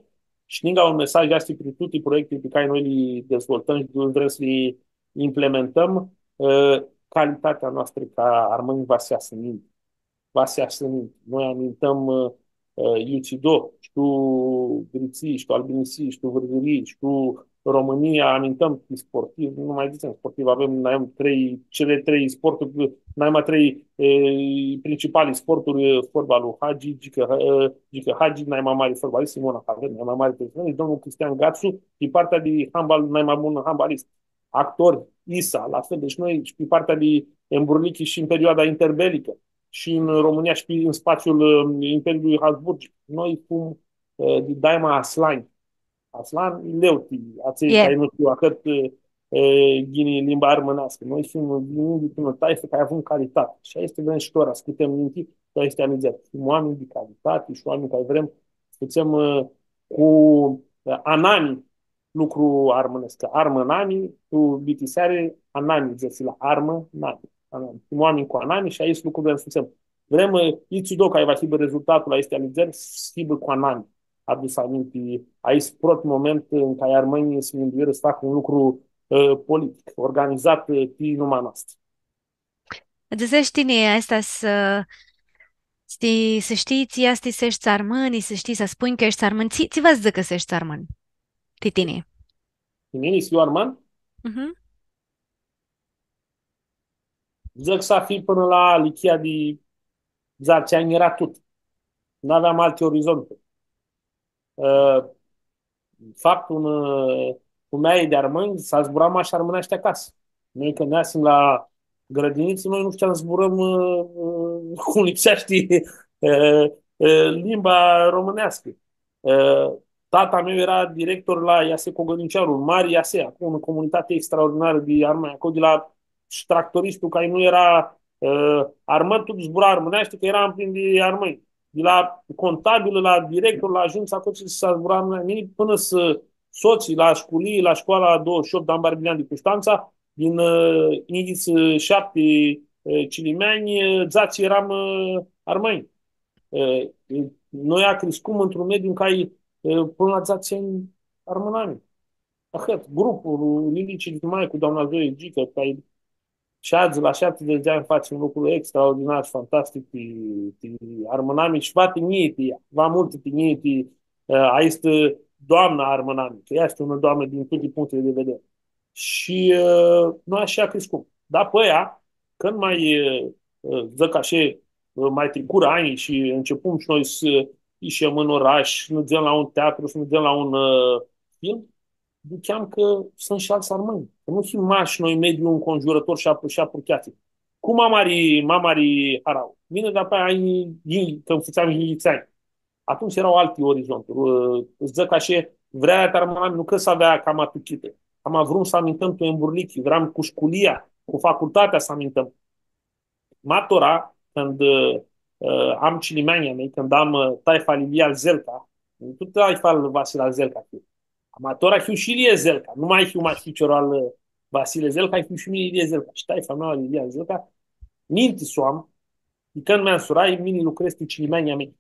Shi ninga un mesaj easti pri tuti proiectili pi cari noi li dezvoltãm shi vrem s-li implementãm, ã, calitatea noastrã ca armãnj va s-easã ninti. Va s-easã ninti. Noi amintãm, ã, ã, iutsido, shi tu Gãrtsii, shi tu Albinitsii, shi tu Vãrgãrii, shi tu Romãnia, amintãm ti sportivi, nu ma dzãtsem sportivi, avem, noi avem trei, cele trei sporturi, naima trei, e, principali sporturi, e, fotbalul, Hagi, Gicã, e, Gicã Hagi, naima mari fotbalist, Simona Haver, naima mari profesionist, domnul Cristian Gatsu, pi partea di handbal, naima bun handbalist. Actori, Isa, la fel. Deci noi, shi pi partea di emburlichi shi în perioada interbelică, shi în România, shi pi, în spațiul, ã, Imperiului Habsburgic, noi cum, ã, di daima aslanj. Aslan, leu ti atselj cari nu shtiu ahãt, ã, e, ghini limba armãneascã. Noi him, vinim di unã taifã cari avem calitati. Shi aestã vrem shi tora s-putem minti, cã aestã e alegerea. Him oaminj di calitati shi oaminj cari vrem s-fãtsem, e, cu, e, anami lucru armãnescu. Armãnami, tu bitiseari, anami, dzãtsi la armã, nami. Anami. Him oaminj cu anami shi aestu lucru vrem s-fãtsem. Vrem, e, itsi doc cari va hibã rezultatul a aestei alegeari, s-hibã cu anami. Adus aminti, aestu prot moment tu cari armãnjlji s-minduirã s-facã un lucru, e, politic, organizat, e, pi numa noastrã. Dzãsesh tini aestã s-, s-ti, s-shtii tsi easti s-eshti armãn, s-shtii s-spunj cã eshti armãn. Tsi, tsi va s-dzãcã s-eshti armãn? Ti tini. Ti mini s-hiu armãn? Mhm. Dzãc s-hii pãnã la ilichia di dzatsi anj eara tut. N-aveam alti orizonti. Ã, faptul, ã, cu meai di armãnj, s-zburam mash armãneashti acasã. Noi, cãndu neasim la grãdinitsã, noi nu shtiam s-zburãm, ã, ã, cum lipseashti, ã, ã, limba romãneascã. Ã, tata meu eara director la Iase Cogãnicearu, un mari Iase, aclo unã comunitati extraordinarã di armãnj, aclo di la, shi tractoristul cari nu eara, ã, armãn, tut zbura armãneashti, cã eara mplin di armãnj. Di la contabil, la director, la agentu, aclo tsi s-zbura armãneashti. Mini pãnã s-, sotslji la sculii, la scoala a douzeci și opt, Dan Barbilian di Custantsa, din, ã, yinghits, ã, shapti, ã, cilimeanj, ã, dzatsi earam, ã, armãnj. Ã, noi acriscum într-un mediu în care, ã, pãnã la dzatsi anj armãnami. Ahãt, grupul Lilici di Mai cu doamna Zoe Gicã, cari shi adzã, la shaptidzãts di anj, fatsi un lucru extraordinar shi fantastic pi, pi armãnami shi va tinjii, pi, va multã tinjii, pi, ã, aestã doamnã armãnami, cã ea easti unã doamnã din tuti punctili di vederi. Shi, ã, noi ashi criscum. Dar pi aia, cãndu ma, ã, ã, dzãc ashi, ã, ma tricurã anj shi ãncepum shi noi s-ishim tu orash, s-nã dutsem la un teatru, s-nã dutsem la un, ã, film, ducheam cã suntu shi altsã armãnj. Cã nu him mash noi mediul înconjurător shi apru-, shi aprucheatsi. Cu ma mari, ma mari harauã. Mini, dapoaia, anj, cãndu fãtseam yinghits anj. Atumtsea eara alti orizonturi. Ã, dzãc ashi, vrearea ti armãnami nu cã s-avea cama tuchitã. Cama vrum s-amintãm tu emburlichi, vream cu sculia, cu facultatea s-amintãm. Ma tora, cãndu, ã, am cilimeanjlji a mei, cãndu am, ã, taifa Lilia Zelca, nu tut taifa al Vasile Zelca, hiu. Ma tora hiu shi Ilie Zelca, nu ma hiu mash ficiorlu al, ã, Vasile Zelca, hiu shi mini Ilie Zelca. Shi taifa mea, Lilia Zelca, ninti s-u am, di cãndu mi nsurai, mini lucredz ti cilimeanjlji a mei.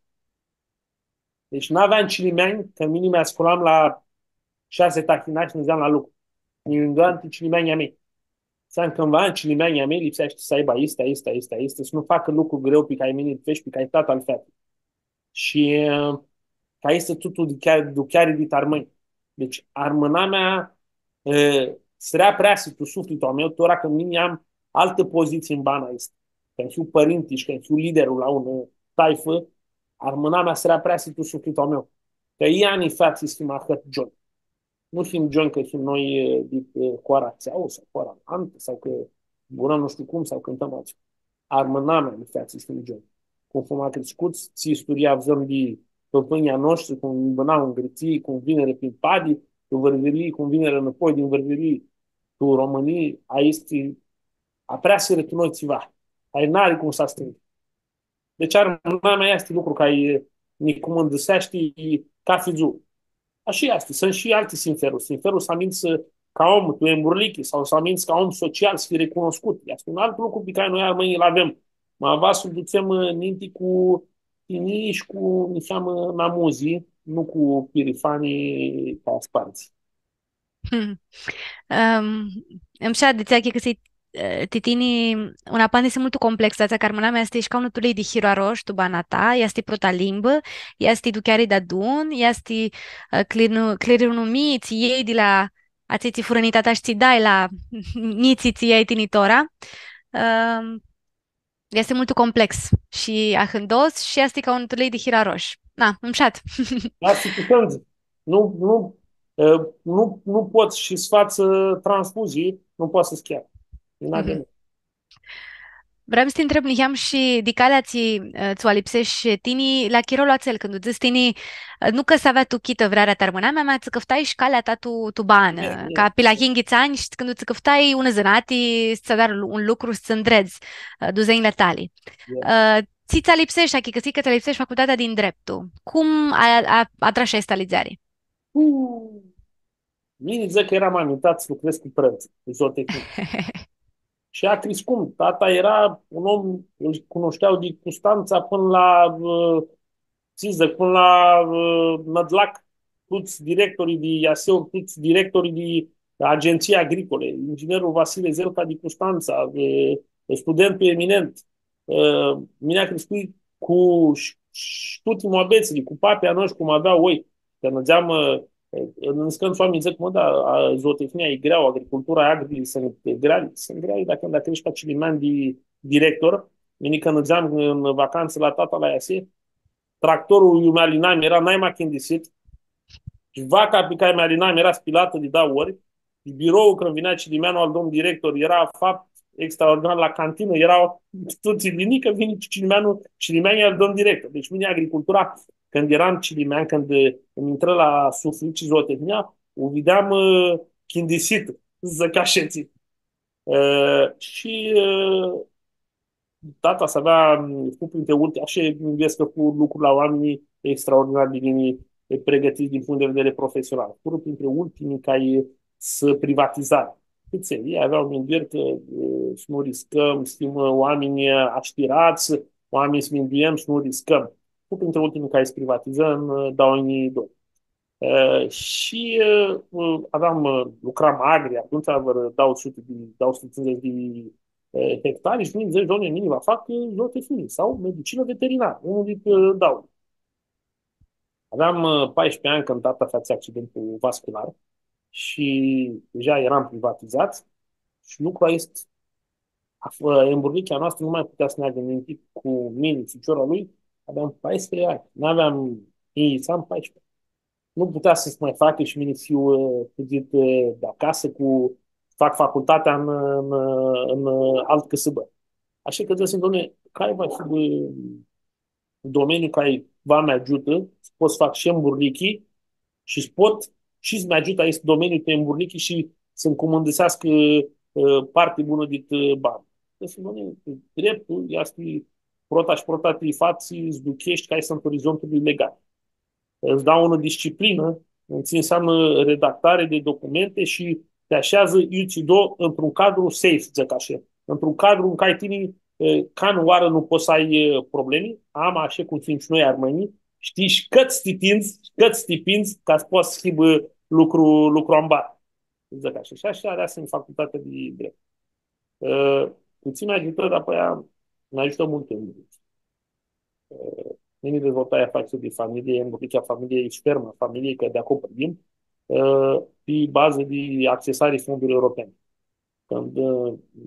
Deci n-aveam cilimeanj, cã mini mi sculam la shasi tahina shi nidzeam la lucru. Mi minduiam ti cilimeanjlji a mei. Înseamnă cã va cilimeanjlji a mei lipseashti s-aibã aestã, aestã, aestã, aestã, s-nu facã lucru greu pi cari mini lu feci, pi cari tata lu featsi. Shi, ã, cã aestã tut ducheari, ducheari dit armãnj. Deci, armãnamea, ã, s-reapreasi tu suflitlu a meu, tora cã mini am altã pozitsii tu bana aestã. Cãndu hiu pãrinti shi cãndu hiu liderlu la unã taifã, armãnamea s-reapreasi tu suflitlu a meu. Cã ea nã featsi s-him ahãt gionj. Nu him gionj cã him noi, e, di, e, hoara atsea, o, sau hoara alantã, sau cã zburãm nu shtiu cum, sau cãntãm altsi. Armãnamea nã featsi s-him gionj. Cum fum acriscuts, tsi isturii avdzãm di pãpãnjlji a noshtri, cum bãnau tu Gãrtsii, cum vinirã prin Padi, tu Vãrvirii, cum vinirã nãpoi din Vãrvirii, tu Romãnii, aesti apreasirã tu noi tsiva. Aia n-ari cum s-astãngi. Deci armãnamea easti lucru cari nã cumãndãseashti cathi dzuã. Ashi easti, suntu shi alti sinferuri. Sinferul s-amintsã ca om, tu emburlichi, sau s-amintsã ca om social, s-hii recunoscut. Easti un altu lucru pi cari noi armãnjlji lu avem. Ma va s-lu dutsem, ã, ninti cu tinjii shi cu niheamã namuzi, nu cu pirifani ca spardzi. Hmm. Ãm, ãm, shi di atsea cã s-, ã, ti tini, un apandisi multu complex, di atsea cã armãnamea easti shi ca unã tulii di hiru arosh, tu bana ta, easti prota limbã, easti ducheari deadun, easti, ã, clirnu-, clirnumii, tsi ljei di la atselj tsi furã nãintea ta shi tsi dai la njitslji tsi ai tini tora. Ãm, Easti multu complex shi ahãndos shi easti ca un tulei di hirarosh. Na, mushat. Easti cu cãndu. Nu, nu, ã, nu, nu pots shi s-fats, ã, transfuzii, nu pots s-cheari. E n-adevăr. Mhm. Vream s-ti ntreb niheam shi di calea tsi, ã, tsi u alipsesh tini la chirolu atsel, cãndu dzãts tini, ã, nu cã s-avea tu chitã vrearea ti armãnamea, ma tsi cãftai shi calea ta tu, tu banã, ca pi la yinghits anj, shi cãndu tsi cãftai unã zãnati, s-adari lu-, un lucru, s-ndredz, ã, duzenjli a tali. Ã, tsi tsi alipsesh, achicãsii cã tsi alipsesh facultatea di ndreptu. Cum a, a, adrash aestã alidzeari? Mini dzãc cã eram amintat s-lucredz cu pãrãntsãlj, cu zootehnie. Shi acriscum. Tata eara un om, ãl cunushtea di Custantsa pãnã la, ã, tsi dzãc, pãnã la, ã, Nãdlac, tuts directorlji di IAS-uri, tuts directorlji di agentsii agricole, inginerlu Vasile Zelca di Custantsa, ã, studentul eminent. Ã, mini acriscui cu sh-, sh-, tuti muabetsli, cu papii a noshtri, cum avea oi. Cã nidzeam, ã, ã, niscãntsã oaminj dzãc, „Mã, da, a, zootehnia e greauã, agricultura, agri suntu greali.” Suntu greali, dacã, dacã eshti ca cilimean di director. Mini cã nidzeam tu vacantsã la tata la IAS, tractorlu iu mi alinam eara naima chindisit, shi vaca pi cari mi alinam eara spilatã di dauã ori, shi biroulu, cãndu vinea cilimeanlu al domn director, eara fapt extraordinar. La cantinã eara tuti, vini cã vini cilimeanlu, cilimeanlu al domn director. Deci mini agricultura, cãndu eram cilimean, cãndu, ã, nj-intrã la suflit shi zootehnia, u videam, ã, chindisitã, dzãc ashitsi. Ã, shi, ã, tata s-avea, fu printre ulti-, ashi, minduescu cã fu lucrul la oaminj extraordinar di ghini pregãtits din punct de vedere profesional. Furã printre ultimii cari s-privatizarã. Cãtse, elj avea mindueri cã, ã, s-nu riscãm, s-him, ã, oaminj, ã, ashtirats, oaminj s-minduim s-nu riscãm. Fu printre ultimii cari s-privatizã tu, ã, dauã njilji doi. E, shi, e, aveam, e, lucram agri, atumtsea vãrã dauã suti di, dauã suti tsindzãts di, e, hectari shi mini dzãsh, „Doamne, mini va fac, e, zootehnie sau medicinã veterinarã, unul di, e, dauã.” Aveam, e, paisprezece anj cãndu tata featsi accidentul vascular shi deja eram privatizats shi lucrul aestu, a, emburlichea a noastrã nu mai putea s-neagã ninti cu mini, ficiorlu a lui, aveam paisprezece anj, n-aveam, i, am paisprezece. Nu putea s-mai facã shi mini s-hiu, e, fudzit, e, di acasã cu, fac facultatea tu, tu, tu altã cãsãbã. Ashi cã dzãsh, „Doamne, cari va hibã domeniu cari va mi agiutã, s-pot s-fac shi emburlichi shi s-pot shi s-mi agiutã aestu domeniu pi emburlichi shi s-nj-cumãndãseascã, e, parti bunã di, e, banã.” Dzãsh, „Doamne, dreptul easti prota shi prota ti fatsi s-ducheshti cari suntu orizonturli legali.” Îți dau unã disciplinã, în tsi înseamnă redactare de documente și te așează iutsido într-un cadru safe, dzãc ashi, într-un cadru în care tini, e, canãoarã nu pots s-ai, e, problemi, ama ashi cum him shi noi armãnjlji, shtii, shi cãtse s-ti tindzi, cãtse s-ti pindzi, ca s-pots s-hibã lucru, lucru ambar. Dzãc ashi. Shi ashi aleasem facultatea de drept. Ã, putsãn mi agiutã, dar apoi mi agiutã multu. Ã, mini dezvoltai afatseri di familie, emburlichea familiei shi ferma familiei, cã di aclo pornim, ã, pi bazã di accesari fonduri europene. Cãndu,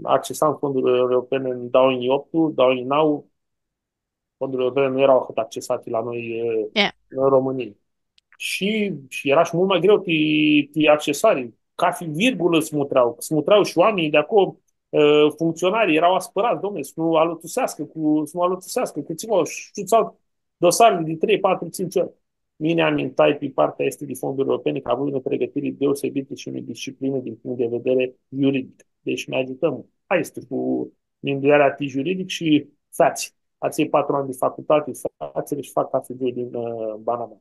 ã, accesam fonduri europene tu dauã njilji optu, dauã njilji nauã, fondurile europene nu erau ahãt accesate la noi, e, în România. Shi, shi eara shi multu ma greu ti, ti accesari. Cathi virgulã s-mutrea, s-mutrea shi oaminjlji di aclo, e, funcționarii erau aspãrats, „Domne, s-nu alãtuseascã cu, s-nu alãtuseascã cu tsiva, shi s-au dosarele di trei, patru, cinci ori.” Mini amintai pi partea aestã di fonduri europene cã avui unã pregãtiri deosebitã shi unã disciplinã din punct de vedere juridic. Deci mi agiutã multu. Aestã cu minduearea ti juridic shi featsi. Atselj patru anj di facultati, featsirã shi fac cathi doi din, ã, bana mea.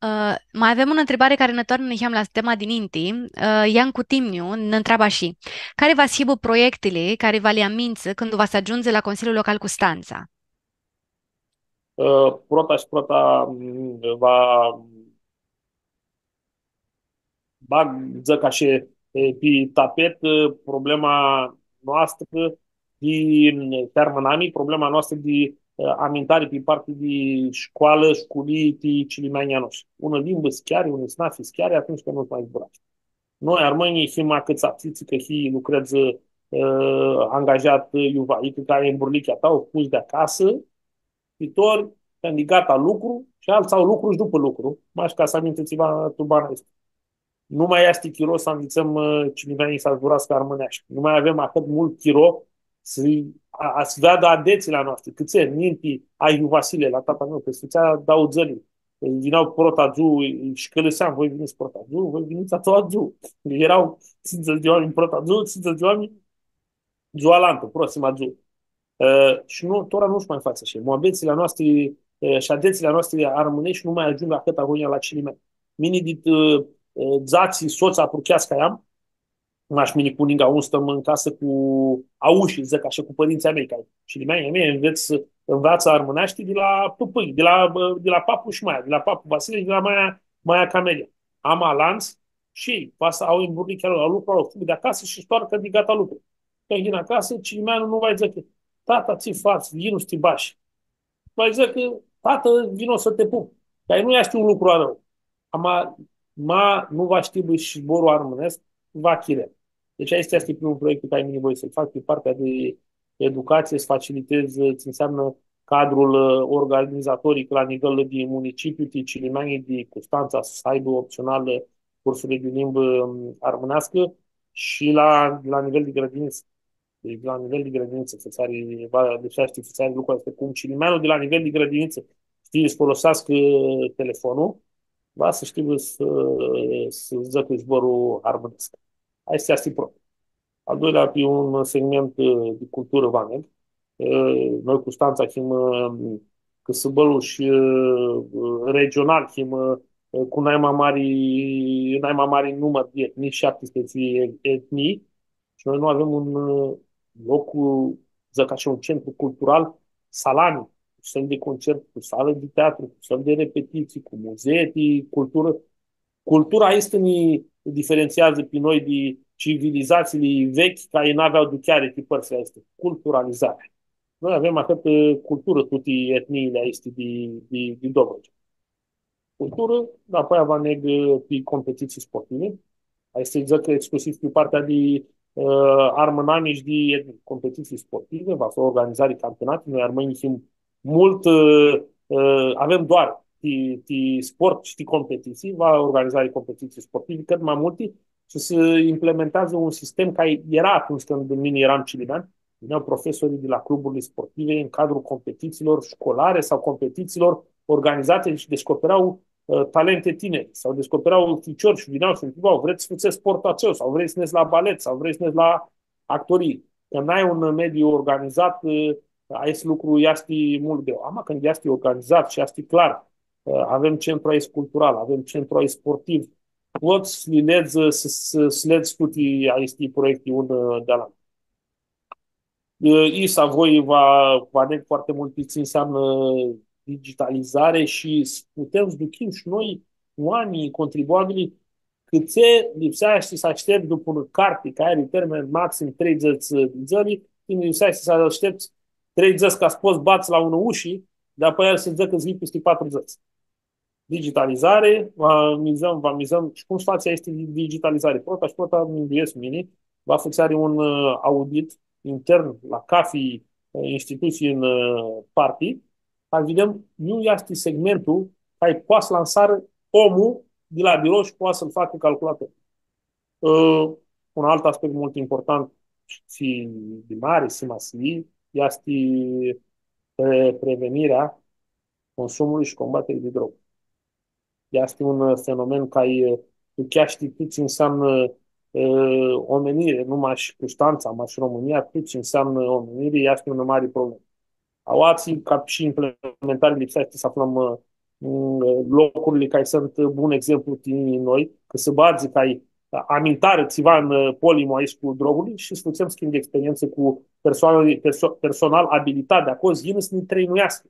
Ã, ma avem unã ntribari cari nã toarnã niheam la tema di ninti. Ã, Ian Cutimniu nã ntreabã ashi: Cari va s-hibã proiectili cari va li amintsã cãndu va s-agiundzã la Consiliul Local Custantsa? Ã, prota shi prota, m, va bag, dzãc ashi, e, pi tapet, e, problema noastrã di, e, terminami, problema noastrã di, e, amintari pi parti di scoalã, sculii, ti cilimeanjlji a noshtri. Unã limbã s-cheari, unã snafi s-cheari, atumtsea cãndu nu mai zburashti. Noi, armãnjlji, him acãtsats, tsi cã hii, lucredz, e, angajat, e, iuva, icã cã ai emburlichea a ta, u puts di acasã, pi tor, cãndu e gata lucru, shi altsã au lucru shi dupã lucru, mash ca s-amintsã tsiva tu bana aestã. Nu ma easti chiro s-anvitsãm, ã, cilimeanjlji s-zburascã armãneashti. Nu ma avem ahãt multu chiro S-, a, a, s-veadã adetsli a noshtri, cãtse, ninti, Ayiu Vasile, la tata a meu, cã s-fãtsea dauã dzãli. Vinea prota dzuã, shi cãliseam, voi vinits prota dzuã, voi vinits a doua dzuã. Eara tsindzãts di oaminj prota dzuã, tsindzãts di oaminj dzua alantã, proxima dzuã. Ã, shi nu, tora nu s-ma fatsi ashi. Muabetsli a noshtri, ã, shi adetsli a noshtri armãneshti nu ma agiung ahãt agonja la cilimeanj. Mini dit, ã, ã, dzatsi sots aprucheats cari am, mash mini cu ninga un stãm tu casã cu aushi, dzãc ashi, cu pãrintsãlj a mei, cã cilimeanjlji a mei nvets-, nveatsã armãneashti di la pãpãnj, di la, di la papu shi maia, di la papu Vasile shi di la maia, maia Camelia. Am alantsã shi elj, va s-au emburlichea la lucru, au fug di acasã shi s-toarcã di gata lucru. Cãndu yin acasã, cilimeanlu nu va dzãcã, „Tata, tsi fats? Yinu s-ti bash.” Va dzãcã, „Tata, vino s-ti pup.” Cã nu easti un lucru arãu. Ama, ma nu va shtibã shi zborlu armãnescu, va chirem. Deci, aestu easti primul proiect pe care mini voi să-l fac pe partea de educație, să facilitez ce înseamnă cadrul, ă, organizatoric la nivel de municipiu, ti cilimeanjlji di Custantsa s-aibã opțional, ă, cursurile de limbă, ă, armânească și la, la nivel de grădiniță. Deci, la nivel de grădiniță, fãtseari, va, lipseashti fãtseari lucrul aestu, cum cilimeanlu di la nivel de grădiniță, shtii, s-foloseascã telefonul, va s-shtibã s-, s-dzãcã zborlu armãnescu. Aestu easti pro. Al doilea, pe un segment, ã, de cultură, va neg. Ã, noi, Custantsa, him, ã, cãsãbãlu shi, ã, regional, him, ã, cu naima mari, naima mari număr de etnii, șaptesprezece etnii, și noi nu avem un, ã, loc, cu, zic așa, un centru cultural, Salani, cu săli de concert, cu sală de teatru, cu săli de repetiții, cu muzee de cultură. Cultura aestã nã diferentsiazã pi noi di civilizatsiili vechi, cari n-avea aducheari ti pãrtsãli aesti. Culturalizarea. Noi avem ahãtã culturã, tuti etniili aesti di, di, di Dobrogea. Culturã, dapoaia va neg pi competiții sportive. Aestã dzãc exclusiv pi partea di, ã, armãnami shi di etnii. Competiții sportive, va fi organizare campionate. Noi armãnjlji him multu, ã, ã, avem doar ti, ti sport shi ti competiții, va organizare competiții sportive, cãt ma multi, shi s-implementeadzã un sistem cari eara atumtsea cãndu mini eram cilimean, vinea profesorii de la cluburile sportive în cadrul competițiilor școlare sau competițiilor organizate și descopereau, ã, talente tineri sau descopereau ficiori și vinea și întreba, „Vreți să faceți sportul acela sau vreți să mergeți la balet sau vreți să mergeți la actorii.” Cãndu n-ai un mediu organizat, ã, aestu lucru easti multu greu. Ama cãndu easti organizat shi easti clar, ã, avem centru aestu cultural, avem centru aestu sportiv, pots s-li ledz, s-, s-, s-ledz tuti aesti proiecti un, ã, di alantu. Ã, isa voi va, va neg foarte mult tsi înseamnă digitalizare și s-, putem s-duchim shi noi, oaminjlji, contribuabilii, cãtse lipseashti s-ashtepts dupã unã carti, cari ari termen maxim treidzãts di dzãli, tini lipseashti s-ashtepts treidzãts ca s-pots s-bats la unã ushi, dapoaia el s-dzãcã cã s-yinj pisti patrudzãts. Digitalizare, va mizãm, va mizãm shi cum s-fatsi aestã digitalizare. Prota shi prota, minduescu mini, va fãtseari un, ã, audit intern la cafi, ã, institutsii în, ã, parti, ca s-videm iu easti segmentul cari poati s-lansarã omlu di la birou shi poati s-lu facã calculator. Ã, un alt aspect multu important shi di mari simasii easti pre-, prevenirea consumului și combaterea de droguri. Easti un, ã, fenomen cari, ã, tucheashti tut tsi înseamnă, ã, omenire, nu mash Custantsa, mash România, tut tsi înseamnă omenire, easti unã mari problemã. Aoatsi, ca shi implementari, lipseashti s-aflãm, ã, m, locurile cari suntu bun exemplu ti noi, cã s-badzi cã ai amintarã tsiva tu, ã, polimlu aestu cu drogurile shi s-fãtsem schimb di experientsã cu persoanã, perso-, personal abilitat di aclo, s-yinã s-nã trainuiascã.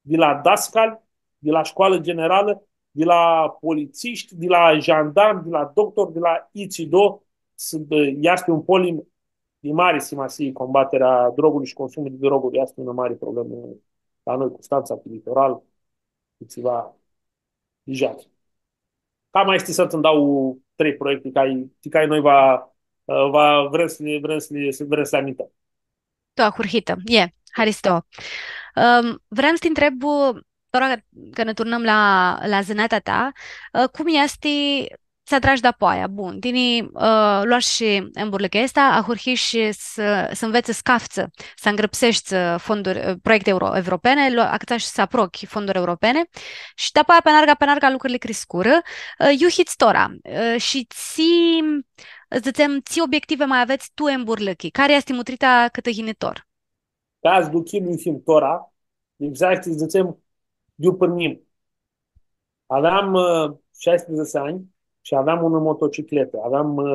Di la dascali, di la școală generală, di la polițiști, di la jandarmi, di la doctori, di la itsi do, s-, easti un polim di mari simasii combaterea drogului shi consumul di droguri. Easti unã mari problemã la noi, Custantsa, pe litoral, cu tsiva di jali. Cam aesti suntu, nj-dau trei proiecti cari, ti cari noi va, va, vrem s-li, vrem s-li, vrem s-li amintãm. Tu ahurhitã. E, haristo. Ãm, vream s-ti ntreb, tora cã nã turnãm la, la zãnatea ta, ã, cum easti s-adrash dapoaia. Bun, tini, ã, loash shi emburlãchea aestã, ahurhish s-, s-anvets s-caftsã, s-angrãpseshti, ã, fonduri, ã, proiecte euro-, evropene, lo-, acãtsash s-aprochi fonduri evropene shi dapoaia, pi anarga, pi anarga, lucrurli criscurã. Ã, iu hits tora, ã, shi tsi, dzãtsem, tsi obiective ma avets tu emburlãchi? Cari easti mutrita cãtã yinitor? Ca s-duchim iu him tora, lipseashti s-dzãtsem di iu pãrnim. Aveam, ã, shasprãdzatsi anj shi aveam unã motocicletã, aveam, ã,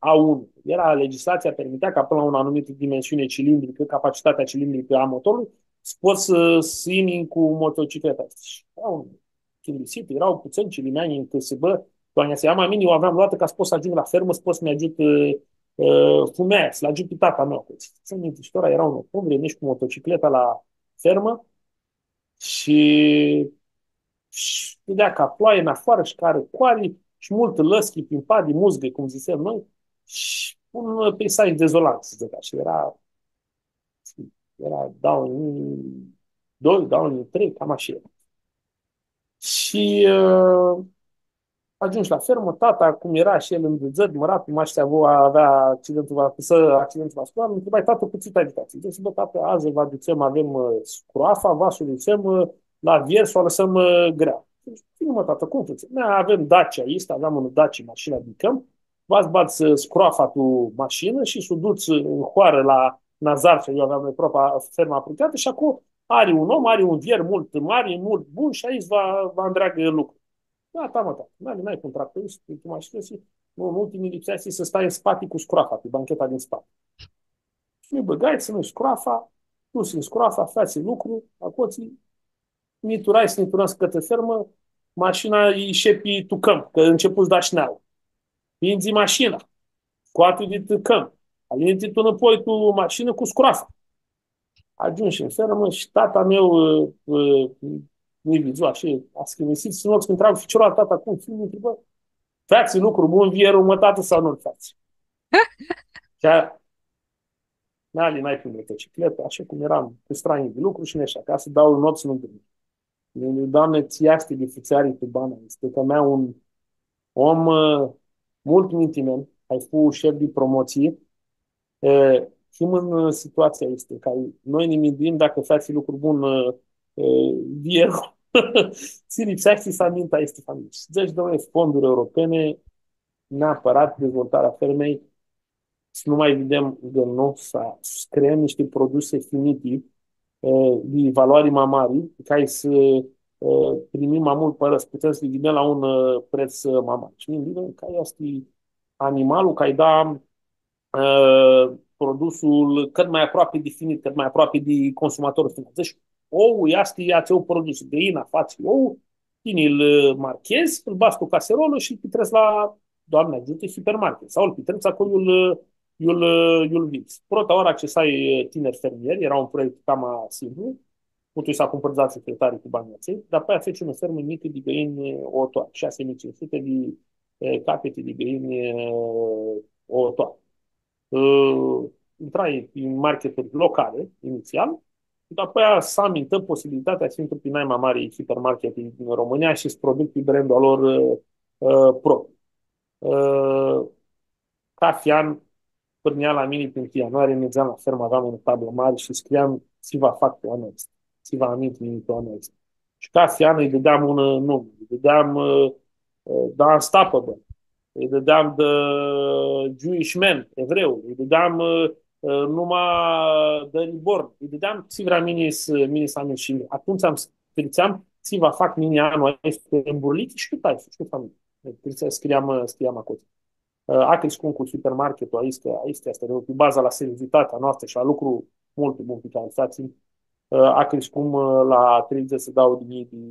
A unu. Eara, legislatsia permitea ca pãnã la unã anumitã dimensiuni cilindricã, capacitatea cilindricã a motorului, s-pots s-, s-yini cu motocicleta. Shi eara un chindisitã, eara putsãnj cilimeanj tu cãsãbã, tu anj atsea. Ama mini u aveam loatã ca s-pot s-agiung la fermã, s-pot s-mi agiut, ã, ã, fumealja, s-lu agiut pi tata a meu. Tsãn minti, shi tora eara un octombrie, nidzeam cu motocicleta la fermã shi, shi dãdea ca ploaie nafoarã shi ca arãcoari shi multã lãschi, pimpa di muzgã, cum dzãtsem noi, shi un peisaj dezolant, s-dzãc ashi. Eara, eara doauã njilji doi, doauã njilji trei, cam ashi eara. Shi, ã, agiumshu la fermã, tata, cum eara shi el ndridzãt, mãratlu, mash tsi avu, avea accidentul va-, accidentul vascular, lu ntribai: „Tata, cu tsi tu ai adicã?” Dzãsi: „Bã, tata, adzã va dutsem, avem, ã, scroafa, va s-u dutsem, ã, la vier, s-u alãsãm, ã, grea.” Dzãc: „Bine, mã, tata, cum fãtsem?” „Noi avem Dacia aestã, aveam unã Dacia, mashina di cãmp, va s-badz, ã, scroafa tu mashinã shi s-u duts, ã, tu hoarã la Nazarcea, iu aveam noi propa-, ferma apropiatã, shi aclo ari un om, ari un vier multu mari, multu bun shi aestã va, va ndreagã lucrul.” „Da, tama, tata.” Nai, nai cum tractorist, cu mașină și nu, nu, tini lipseashti s-stai tu spate cu scroafa, pe bancheta din spate. Shi mi bãgai s-nu scroafa, nu s-nu scroafa, featsi lucru, acotsi, niturai, s-niturãm cãtrã fermã, mașina ishi pi tu cãmp, cã începu s-da shi neauã. Pindzi mașina, scoati di tu cãmp, alini-ti tu nãpoi tu mașinã cu scroafa. Agiumshu tu fermã shi tata a meu, ã, ã, mi vidzu ashi, aschimisit, shi, în loc s-mi ntribã ficiorlu: „Tata, cum hii?” Mi ntribã: „Featsi lucru bun, vierlu, mã, tata, sau nu-l featsi?” Shi a, mi alinai pi motocicletã, ashi cum eram, cu stranji di lucru shi neshu acasã, dauã noptsã nu durnjam. Doamne, tsi easti di fãtseari tu bana aestã, cã mea un om, ã, multu mintimen, cari fu shef di promotsii, E, him tu, ã, situatsia aestã, cã noi nã minduim dacã featsi lucru bun, ã, ã, vierlu, tsi lipseashti s-aminta aestã familii. Shi dzãsh, doi fonduri europene, neapãrat dezvoltarea fermei, s-nu ma videm cã nu s-, s-creem nishti produse finiti, ã, di valoari ma mari, ca s-, ã, primim ma multu pãradz, s-putem s-li vindem la un, ã, preț, ã, ma mari. Shi nã minduim cari easti animalul, cari da ã, produsul cãt ma aproapi di finit, cãt ma aproapi di consumatorlu final. Dzãts, ou, easti atsel produs, gãina fatsi ou, tini lu marchedz, lu badz tu caserolã shi lu pitrets la, Doamne agiutã, hipermarket. Sau lu pitrets aclo, iu-l, iu-l, iu-l vindz. Prota oarã accesai tiniri fermieri, eara un proiect cama simplu, putui s-acumpãr dzatsi hectari cu banjlji atselj, dapoaia feci unã fermã njicã di gãini otoari, shasi mii tsintsi suti di, e, capiti di gãini, e, otoari. Ã, intrai pi marketuri locali, initsial, shi dapoaia s-amintã posibilitatea s-intru pi nai ma mari hipermarketi din România shi s-produc pi brandul a lor, ã, ã, propriu. Ã, cathi an, pãrnea la mini pi întâi ianuarie, nidzeam la fermã, aveam unã tablã mari shi scriam tsi va fac tu anul aestu, tsi va amintu mini tu anul aestu. Shi cathi an lji dãdeam un, ã, nume, lji dãdeam, ã, ã, The Unstoppable, lji dãdeam The Jewish Man, evreul, lji dãdeam, ã, ã, numa The Reborn, lji dãdeam tsi vream mini s-, mini s-amintu. Shi atumtsea s-, scriam tsi va fac mini anul aestu emburlichi shi tut aestã, shi tut familia. Scriam, ã, scriam aclo. Ã, acriscum cu hipermarketul, aestã, aestã easti, pi baza la seriozitatea noastrã shi la lucru multu bun pi cari lu fãtsem, ã, acriscum, ã, la treidzãts shi dauã di njilji di,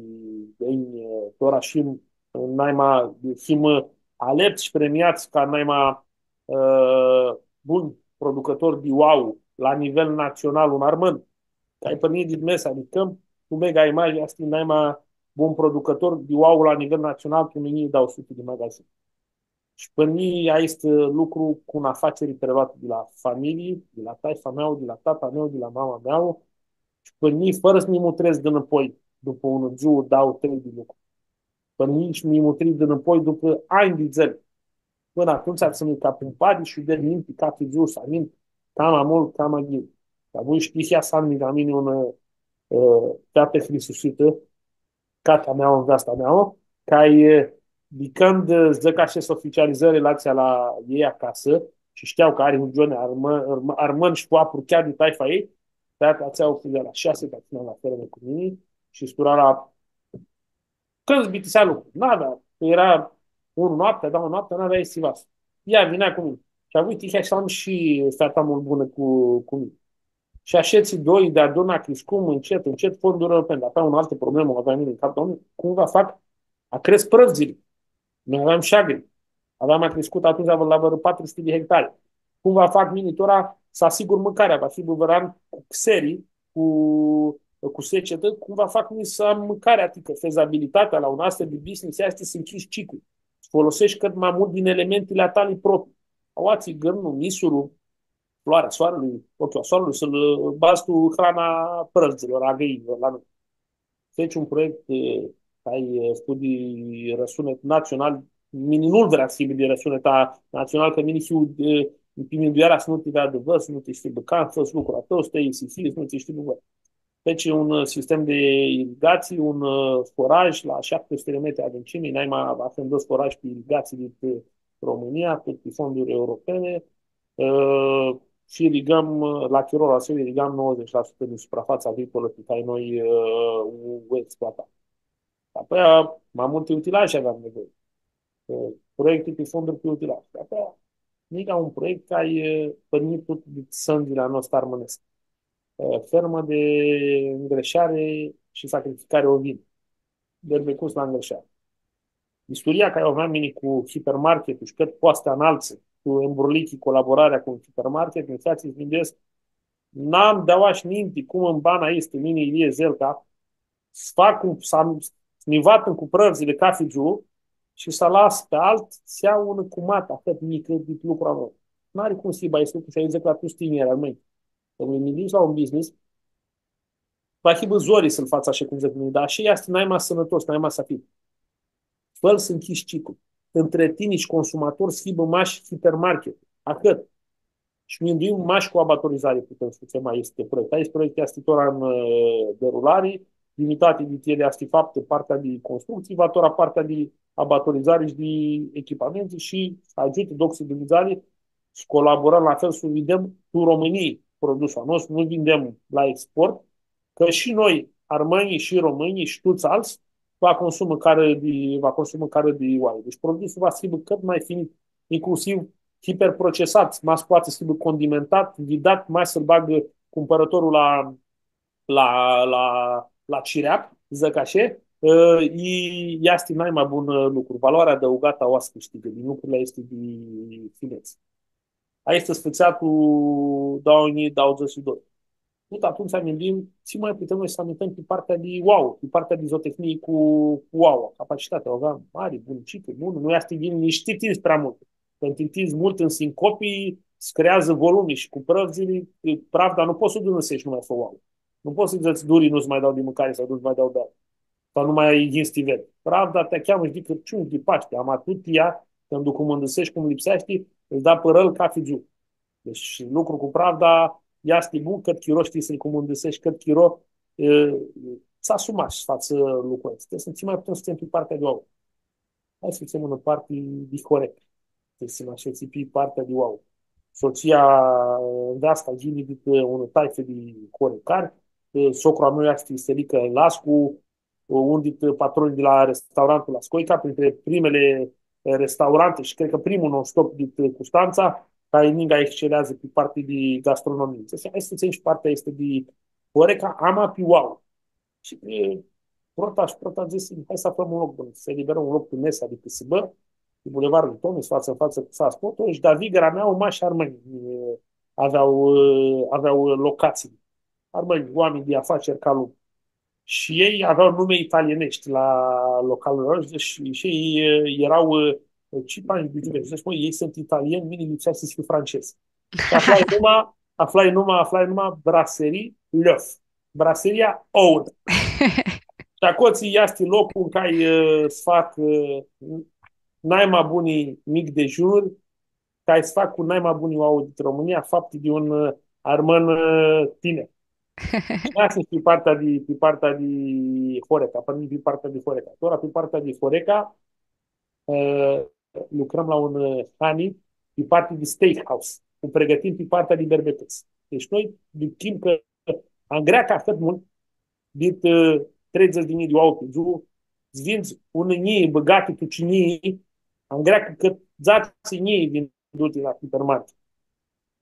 di gãini, ã, tora shi, ã, naima, him, ã, alepts shi premiats ca naima, ã, bun producător di ou la nivel național, un armãn, cari pãrnji di mesa di cãmp, cu Mega Image, easti naima bun producător di ou la nivel național, cu unã njilji dauã suti di magazini. Shi pãrnji aestu lucru cu unã afaceri preluatã di la familii, di la taifa a meu, di la tata a meu, di la mama a meu, shi pãrnji fãrã s-mi mutrez dinãpoi dupã unã dzuã, dauã, trei di lucru. Pãnã nitsi mi mutrii dinãpoi dupã anj di dzãli. Pãnã atumtsea tsãnui ca pumpadis shi u ded ninti cathi dzuã s-amin cama multu, cama ghini. Shi avui shi tihea s-am la mini unã, ã, featã hristusitã, cata mea, nveasta mea, cari, ã, di cãndu, ã, dzãc ashi, s-oficializã relatsia la ei acasã shi shtea cã ari un gioni armã-, armã-, armãn shi fu aprucheat di taifa ei, feata atsea u fudea la shasi, ta tsãnea la fermã cu mini shi s-tura la cãndu s-bitisea lucrul. N-avea, eara unu noaptea, dauã noaptea, n-avea tsiva. Ea vinea cu mini. Shi avui tihea s-am shi feata multu bunã cu, cu mini. Shi ashitsi doi deadun criscum, ãncet, ãncet, fonduri europene. Dar avea unã altã problemã, u aveam mini tu cap, Doamne, cum va fac, a cresc prãvdzãli. Noi aveam shagri. Aveam criscutã atumtsea la vãrã patru suti di hectari. Cum va fac mini tora s-asigur mãcarea? Va hibã vãrã an cu xeri, cu, cu secetã, cum va fac mini s-am mãcarea? Adicã fezabilitatea la un astfel di business easti s-ncljidz ciclu, s-foloseshti cãt ma multu din elementili a tali proprii. Aoatsi, gãrnul, misurlu, floarea soarelui, ocljul a soarelui, s-lu badz tu hrana prãvdzãlor, a gãinjlor la noi. Feci un proiect, e, ai, e, studii rãsunetã natsional, mini nu-l vream s-hibã di rãsunetã natsionalã, cã mini hiu, e, pi mindueara s-nu ti veadã vãr, s-nu ti shtii bãcan, fã lucrul a tãu, s-ti isisii, s-nu ti shtii bãcan. Feci un, e, sistem di irigatsii, un, e, foraj la shapti suti di metri adãncimi, naima afãndãs foraj pi irigatsii di, e, Romãnia, tut pi fonduri europene, ã, shi irigãm, ã, la chirolu atsel, irigãm nouăzeci la sută din suprafața agricolă pe care noi, ã, u exploatam. Apoi, ma multi utilaje aveam nevoie. Ã, proiecte pe fonduri pe utilaje. Apoi, nica un proiect care e pornit tot de sângele a nostru armãnescu. Ã, fermă de îngrășare și sacrificare ovin. Berbecus la îngrășare. Isturia cari u aveam mini cu hipermarketul shi cãt poati s-ti analtsã, cu emburlichi, colaborarea cu un hipermarket, mi featsi s-minduescu, n-am di aoa shi ninti cum ãn bana aestã, mini, Ilie Zelca, s-fac un, s-am, s-mi vatãm cu prãvdzãli cathi dzuã shi s-alas pi altu s-ljau unã cumatã, ahãt njicã, dit lucrul a meu. N-ari cum s-hibã aestu lucru shi aoa dzãc la tuts tinirlji armãnj. Cã mi minduescu la un business, va hibã zori s-lu fats ashi cum dzãc mini, dar ashi easti naima sãnãtos, naima s-afli. Fã-l s-ncljidz ciclu. Ãntre tini shi consumator s-hibã mash hipermarket. Ahãt. Shi minduim mash cu abatorizari putem s-fãtsem aestu proiect. Aestu proiect easti tora tu, ã, derulari. Di mitati di el easti faptã partea di constructsii, va tora partea di abatorizari shi di echipamente shi agiutã, doxã di Dumnidzã, s-colaborãm la fel, s-videm tu Romãnii produsul a nostru, nu vindem la export, cã shi noi, armãnjlji shi romãnjlji shi tuts altsã, va consumã carni di, va consumã carni di oai. Deci produsul va s-hibã cãt ma finit, inclusiv hiperprocesat, ma s-poatã s-hibã condimentat, vidat, ma s-lu bagã cumpãrãtorlu la la, la, la cireap, dzãc ashi, ã, e, easti naima bun, ã, lucru. Valoarea adãugatã aoa s-cãshtigã, din lucrurli aesti di finets. Aestã s-fãtsea tu doauã njilji dauãdzãts shi doi. Tut atumtsea minduim, tsi ma putem noi s-amintãm pi partea di oauã, pi partea di zootehnie cu, cu oauã, capacitatea, u aveam mari, bunã, cicã, bunã, nu easti ghini, nitsi ti tindzã prea multu. Cãndu ti tindzã multu tu sincopi, s-creeadzã volumi shi cu prãvdzãli, Pravda nu pots s-u dãnãseshti numai fãrã oauã. Nu pots s-dzãts, Duri, nu-ts ma dau di mãcari sau nu-ts ma dau di beari. Sau nu ma yin s-ti ved. Pravda ti cheamã shi di Cãrciun, di Pashti, ama tu ti ea, cãndu u cumãndãseshti cum lipseashti, ãts da pãrãlu cathi dzuã. Deci, lucru cu Pravda, easti bun, cãt chiro shtii s-lu cumãndãseshti, cãt chiro, e, s-asumash s-fats lucrul aestu. Deci, tsi ma putem s-fãtsem pi partea di oauã. Hai s-fãtsem unã parti di horeca. Deci, s-nã ashetsem pi partea di oauã. Sotsia, nveasta, yini dit unã taifã di horecari. Socru a meu easti Stelicã Lascu, un dit patronjlji di la restaurantul La Scoica, printre primele, e, restaurante shi cred cã primul non-stop dit, e, Custantsa, cari ninga exceleadzã pi parti di gastronomii. Deci, hai s-fãtsem shi partea aestã di horeca, ama pi oauã. Shi, e, prota shi prota dzãsi, hai s-aflãm un loc bun, s-eliberãm un loc pi mesi, adicã s-bã, pi Bulevardul Tomi, fatsã-n fatsã cu Sas Poto, shi deavãrliga mea, mash armãnj, e, avea, e, avea locatsii. Armãnj, oaminj di afaceri ca lumea. Shi elj avea nume italieneshti la localul lor shi, shi elj, e, eara, e, tsi bani di tine. Dzãc, „Mãi, elj suntu italieni, mini lipseashti s-hiu francez.” Shi aflai numa, aflai numa, aflai numa Brasserie L'Œuf. Braseria Oul. Shi aclo easti loclu tu cari, ã, s-fac, ã, naima buni mic dejunuri, cari s-fac cu naima buni oauã di Romãnia, fapti di un, ã, armãn, ã, tinir. Shi aestã easti pi partea di, pi partea di Horeca, pi partea di Horeca. Tora pi partea di Horeca, ã, lucrãm la un, ã, hani, pi partea di steakhouse. U pregãtim pi partea di berbecuts. Deci noi duchim cã angreacã ahãt multu, dit, ã, treidzãts di njilji di oauã pi dzuã, s-vindzi unã njilji bãgati tu cinii, angreacã cã dzatsi njilji vinduti la hipermarket.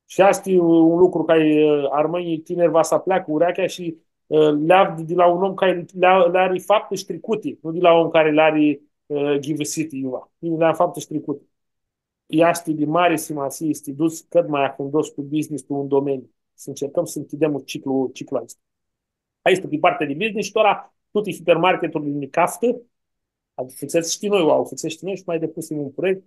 Shi aestã e un lucru cari, ã, armãnjlji tiniri va s-apleacã urechea shi, ã, li avdu di la un om cari li, li ari fapti shi tricuti, nu di la un cari li ari, ã, ghivãsiti iuva. Li ari fapti shi tricuti. Easti di mari simasii s-ti duts cãt ma afundos cu business tu un domeniu. S-ãncercãm s-ncljidem un ciclu, ciclu aestu. Aestã pi partea di business shi tora tuti hipermarketurli nã caftã, Adicã, fãtsets shi noi, au, fãtsets shi noi shi ma depusim un proiect.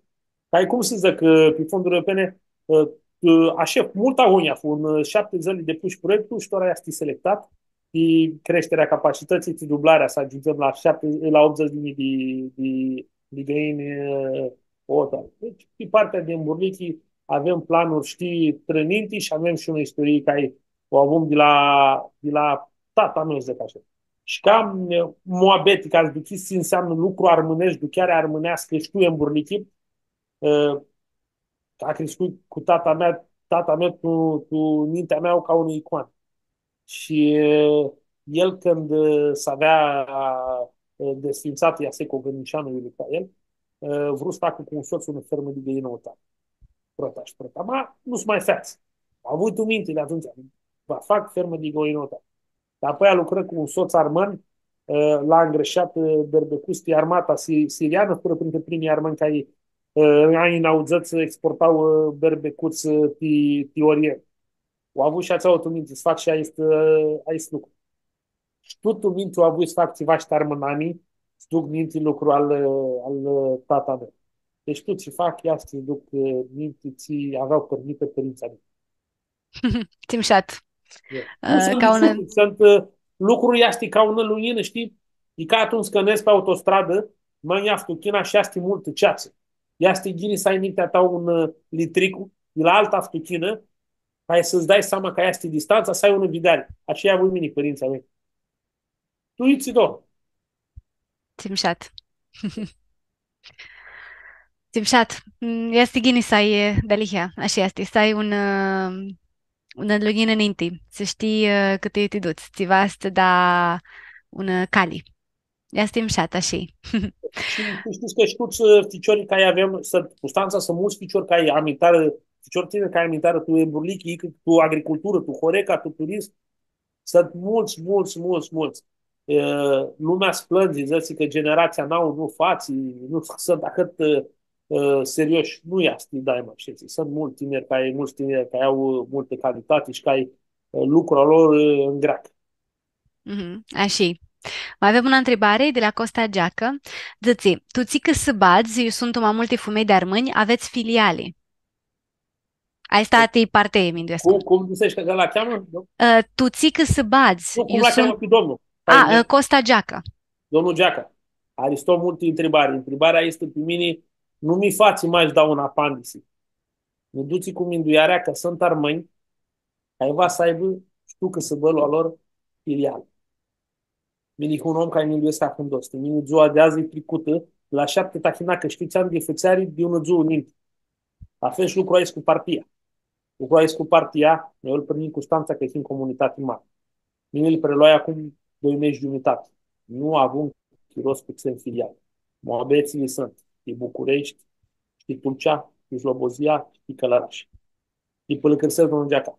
Ca e cum s-dzãc, ã, pi fonduri europene, ã, ã, ashi, multu agonja, fu un, ã, shapti dzãli depus proiectul shi tora easti selectat. Pi creshterea capacitãtsii, pi dublarea, s-agiundzem la shapti, la optzeci di njilji di, di, di gãini, ã, ota. Deci, pi partea di emburlichi, avem planuri, shtii, trã ninti shi avem shi unã istorii cari u avem di la, di la tata a meu, dzãc ashi. Shi ca, e, muabeti, ca s-duchii tsi nseamnã lucru armãnescu, chiar armãneascã, shi tu emburlichi, e, a criscut cu tata a meu, tata a meu tu, tu mintea mea ca unã icoanã. Shi, e, el cãndu, e, s-avea, e, desfintsatã Iasecu Gãnishanu, iu lucra el, e, vru s-fac cu un sots unã fermã di gãini ota. Prota shi prota. Ma nu s-ma featsi. Avu tu minti di atumtsea, va fac fermã di gãini ota. Dar apoi lucrã cu un sots armãn, ã, la angreshat, ã, berbecuts ti armata si-, sirianã, furã printrã primii armãnj cari, ã, tu anjlji nauãdzãts exportau, ã, berbecuts, ã, ti, ti Orient. U avu shi atsea tu minti, s-fac shi aestu, ã, aestu lucru. Shi tut tu minti u avu s-fac tsiva shi ti armãnami, s-duc ninti lucru al, ã, al, ã, tata meu. Deci tut tsi fac, ia s-duc, ã, ninti tsi avea pãrnitã pãrintsãlj a mei. Tsi mushat. E. Ã, nu suntu ca unã lucruri, suntu, ã, lucrul easti ca unã lunjinã, shtii? E ca atumtsea cãndu eshti pi autostradã, ma nj-aftuchinã shi easti multã ceatsã. Easti ghini s-ai nintea ta un, ã, litricu, di la altã aftuchinã, ca s-tsã dai seama cã easti distantsa, s-ai unã videari. Ashi avui mini, pãrintsãlj a mei. Tu itsi do. Tsi mushat. Tsi mushat. Mm, easti ghini s-ai, e, dealihea, ashi easti, s-ai un, ã, unã lunjinã ninti, s-shtii, ã, cãtã ti duts, tsiva s-tsã da unã cali. Easti mushat, ashi. Shi tu shtii cã shi tuts, ã, ficiorlji cari avem, suntu, Custantsa, suntu multsã ficiori cari amintarã, ficiori tiniri cari amintarã tu emburlichi, tu agriculturã, tu Horeca, tu turism, Suntu multsã, multsã, multsã, multsã. E, lumea s-plãndzi, dzãtsi cã generatsia nauã nu fatsi, nu suntu ahãt, e, e, serioshi. Nu easti daima, shtii? Suntu multsã tiniri cari, multsã tiniri cari au, e, multã calitati shi cari, e, lucrul a lor, e, ngreacã. Mhm, ashi. Ma avem unã ntribari di la Costa Geacã. Dzãtsi, tu tsi cãsãbadz, iu suntu ma multi fumelj di armãnj, avets filiali? Aestã ti partea e, minduescu. Cum, cum dzãsesh cã lã cheamã? Nu? Ã, tu tsi cãsãbadz? Nu, cum lã cheamã pi domnul? A, ã, Costa Geacã. Domnul Geacã. Aristo multi ntribari. Ntribarea aestã pi mini nu mi fatsi ma s-dau un apandisi. Mi dutsi cu minduearea cã suntu armãnj cari va s-aibã shi tu cãsãbãlu a lor filialã. Mini hiu un om cari minduescu ahãndos. Mini dzua di adzã e tricutã, la shapti tahina, cã shtii tsi am di fãtseari di unã dzuã ninti. La fel shi lucrul aestu cu partia. Lucrul aestu cu partia, noi lu prãmim Custantsa, cã him comunitati mari. Mini lu preluai acum doi mesh giumitati. Nu avum chiro s-fãtsem filiali. Muabetsli suntu ti Bucureshti, shi ti Tulcea, shi ti Slobozia, shi ti Cãlãrash. Ti pãlãcãrsescu, domnul Geaca.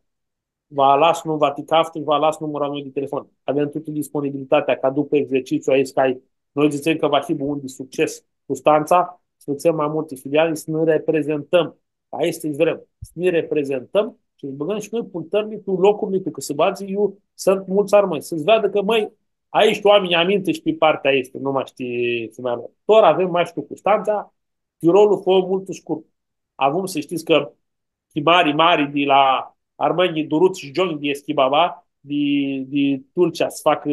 Va alas, nu va ti caftu, va alas numurlu a meu di telefon. Avem tutã disponibilitatea ca dupã exercițiul aestu, cari noi dzãtsem cã va hibã un di succes Custantsa, s-fãtsem ma multi filiali, s-nã reprezentãm. Aestã vrem. S-nã reprezentãm shi s-bãgãm shi noi pultãrli tu locurli, tu cãsãbadz, iu suntu multsã armãnj. S-veadã cã, mãi, aeshti oaminj aminti shi pi partea aestã, nu ma shtii cum e a lor. Tora avem mash tu Custantsa, chirolu fu multu scurt. Avum, s-shtits cã chimari mari di la armãnjlji Duruts shi Gionj di Eschibaba, di, di Tulcea, s-facã,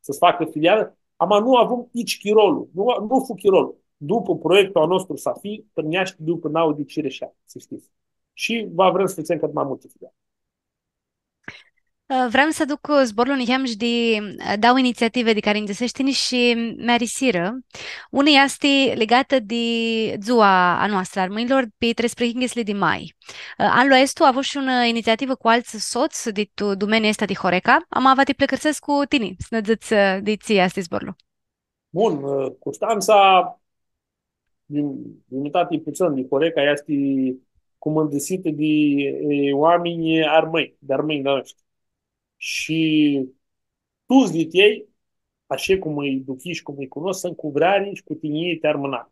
s-facã filialã, Ama nu avum itsi chirolu, nu, nu fu chirolu. Dupã proiectul a nostru s-hibã, pãrneashti dupã nauã di Cireșea, s-shtits. Shi va vrem s-fãtsem cãt ma multi filii. Ã, vream s-aduc zborlu niheam shi di, ã, dauã initsiative di cari nj-dzãsesh tini shi mi arisirã. Unã easti ligatã di dzua a noastrã, a armãnjlor, pi treisprãyinghitsli di mai. Ã, anlu aestu avush unã initsiativã cu altsã sots di tu domeniul aestu di Horeca, ama va ti pãlãcãrsescu cu tini, s-nã dzãts, ã, di tsi easti zborlu. Bun, ã, Custantsa, di, di unã unitati putsãn di Horeca, easti cumãndãsitã di, e, oaminj armãnj, di armãnj di-a noshtri. Shi tuts di elj, ashi cum lji duchii shi cum lji cunoscu, suntu cu vreari shi cu tinjii ti armãnami.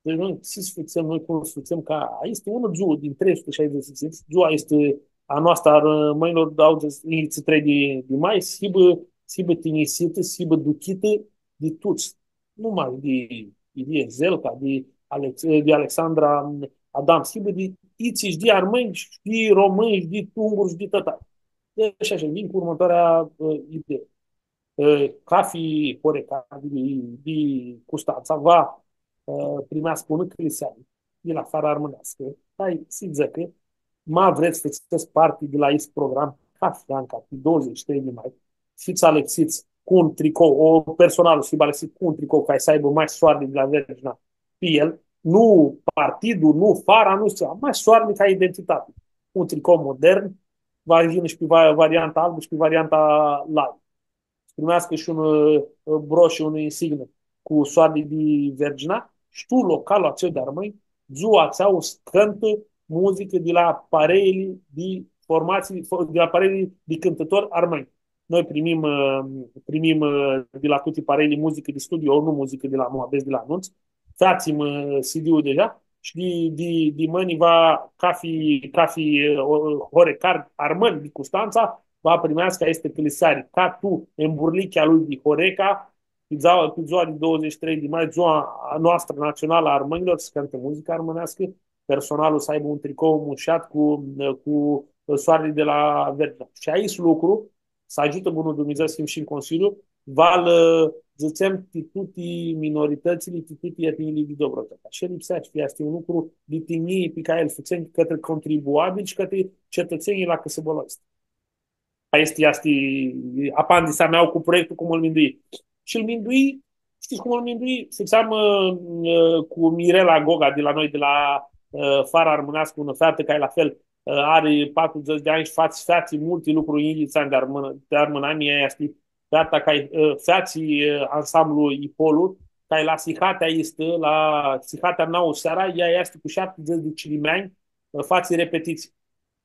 Deci noi, tsi s-fãtsem, noi cum s-fãtsem, ca, easti unã dzuã din trei suti shaidzãts shi shasi, dzua easti a noastrã, a armãnjlor, dauãdzãts shi trei di, di mai, s-hibã, s-hibã tinjisitã, s-hibã duchitã di tuts. Nu mash di Ilie Zelca, di Alex-, di Alexandra Adam, s-hibã di itsi shi di armãnj, shi di romãnj, shi di unguri, shi di tãtari. Deci, ashi, vin cu urmãtoarea, ã, idee. Ã, cafi Horeca di, di Custantsa va, ã, primeascã unã cãliseari di la Fara Armãneascã, cari s-dzãcã, ma vrets s-fãtsets parti di la aestu program, cafi an, pi dauãdzãts shi trei di mai, s-fits alãxits cu un tricou, o, personalul s-hibã alãxit cu un tricou cari s-aibã ma soarli di la Vergina pi el, nu partidul, nu Fara, nu shtiu, ma soarli ca identitati. Un tricou modern, va yinã shi pi va-, varianta albã shi pi varianta lai. S-primeascã shi un, ã, broshi, un insignã cu soarli di Vergina, shi tu localul atsel di armãnj, dzua atsea s-cãntã muzicã di la pareili di formatsii, fo-, di la pareili di cãntãtori armãnj. Noi primim, ã, primim, ã, di la tuti pareili muzicã di studio, nu muzicã di la muabets, di la anunts. Featsim, ã, C D-ul deja shi di, di, di mãni va cafi, cafi, ã, o-, horecar armãn di Custantsa va primeascã aestã cãliseari, ca tu emburlichea lui di Horeca, pi dzua, pi dzua di dauãdzãts shi trei di mai, dzua a noastrã natsionalã a armãnjlor, s-cãntã muzica armãneascã, personalul s-aibã un tricou mushat cu, cu soarli di la Vergina. Shi aestu lucru, s-agiutã Bunlu Dumnidzã, s-him shi tu Consiliu, va lã, dzãtsem, ti tuti minoritãtsli, ti tuti etniili di Dobrogea. Ashi lipsea s-hibã, easti un lucru di tinjii pi cari lu fãtsem cãtrã contribuabili shi cãtrã cetãtsenjlji la cãsãbãlu aestu. Aestã easti apandisea mea cu proiectul cum lu minduii. Shi lu minduii, shtits cum lu minduii? Fãtseam, ã, ã, cu Mirela Goga di la noi, di la, ã, Fara Armãneascã, unã featã cari la fel, ã, ari patrudzãts di anj shi fatsi, fatsi multi lucruri tu Ilitsã di armãn-, di armãnami, ea easti feata cari, ã, featsi, ã, ansamblu Ipolu, cari la sihatea aestã, la sihatea nauã seara, ea easti cu shaptidzãts di cilimeanj, ã, fatsi repetitsii.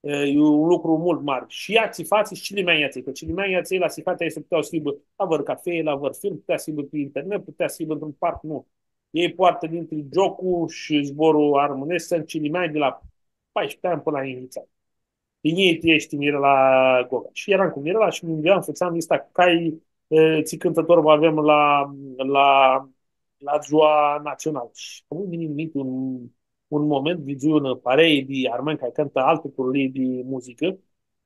E, e un lucru multu mari. Shi ea tsi fatsi, shi cilimeanjlji atselj, cã cilimeanjlji atselj la sihatea aestã putea s-hibã la vãr cafe, la vãr film, putea s-hibã pi internet, putea s-hibã tu un parc, nu. Elj poartã dintri gioclu shi zborlu armãnescu, suntu cilimeanj di la paisprãdzatsi anj pãnã la yinghits anj. Tinjii ti aeshti, Mirela Goga. Shi earam cu Mirela shi minduiam, fãtseam lista cari, e, tsi cãntãtori va avem la, la, la dzua natsionalã. Shi avui mini tu minti un un moment, vidzui unã parei di armãnj cari cãntã altã turlii di muzicã,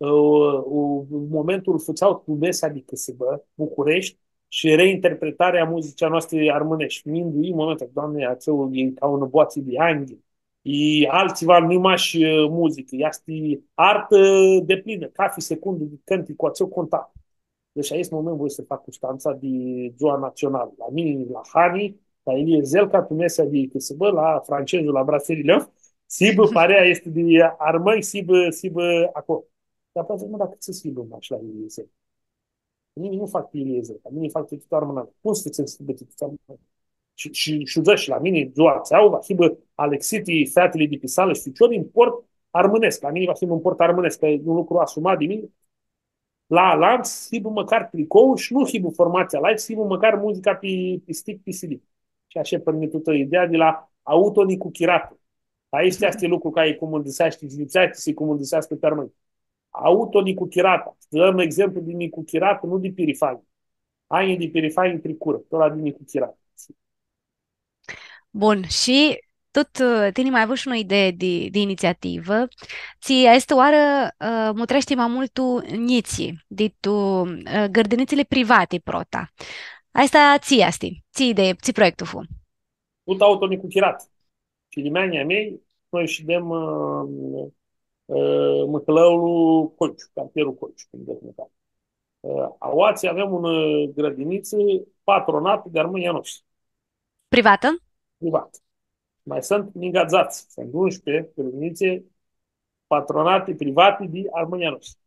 ã, ã, momentul fãtsea tu mesa di cãsãbã, Bucureshti, shi reinterpretarea a muzicii a noastri armãneshti. Minduii momentul, Doamne, atsel e ca unã boatsi di anghel. E altsiva, nu-i mash, ã, muzicã, easti artã deplinã, cafi secundã di cãntic cu atsel conta. Deci, aestu moment voi s-fac Custantsa di dzua natsionalã. La mini, la Hani, la Ilie Zelca, tu mesa di cãsãbã, la francezul, la Brasserie Lyon, s-hibã parea aestã di armãnj, s-hibã, s-hibã aclo. Dar poati, mã, dacã tsi s-hibã mash la Ilie Zelca? Mini nu fac Ilie Zelca, mini fac ti tutã armãnamea. Cum s-fãtsem s-hibã ti tutã armãnamea? Shi, shi, shi dzãsh, la mini, dzua atsea, va hibã alãxiti featili di pi salã shi ficiori, mport armãnescu. La mini va hibã mport armãnescu, cã e un lucru asumat di mini. La alantsã, s-hibã mãcar tricou shi nu hibã formatsia live, s-hibã mãcar muzica pi, pi stick, pi C D. Shi ashi pãrnji tutã ideea di la Auto Nicuchiratu. Aestu easti lucru cari cumãndãseashti, lipseashti s-cumãndãseascã pi armãnj. Auto Nicuchiratu. S-dãm exemplu di Nicuchiratu, nu di Pirifani. Anjlji di Pirifani tricurã, tora di Nicuchiratu. Bun, shi tut, ã, tini ma avush unã idee di, di initsiativã, tsi aestã oarã, ã, mutreashti ma multu njitslji, di tu, ã, gãrdinitsli privati prota. Aestã tsi easti, tsi idee, tsi proiectu fu? Tut auto nicuchirat. Cilimeanjlji a mei, noi shidem, ã, ã, mãhãlãlu Coiciu, cartierlu Coiciu, cum dzãc mãhãlã. Ã, aoatsi avem unã, ã, grãdinitsã, patronat di armãnjlji a noshtri. Privatã? Privat. Ma suntu ningã dzatsi, suntu unsprãdzatsi grãdinitsi patronati privati di armãnjlji a noshtri.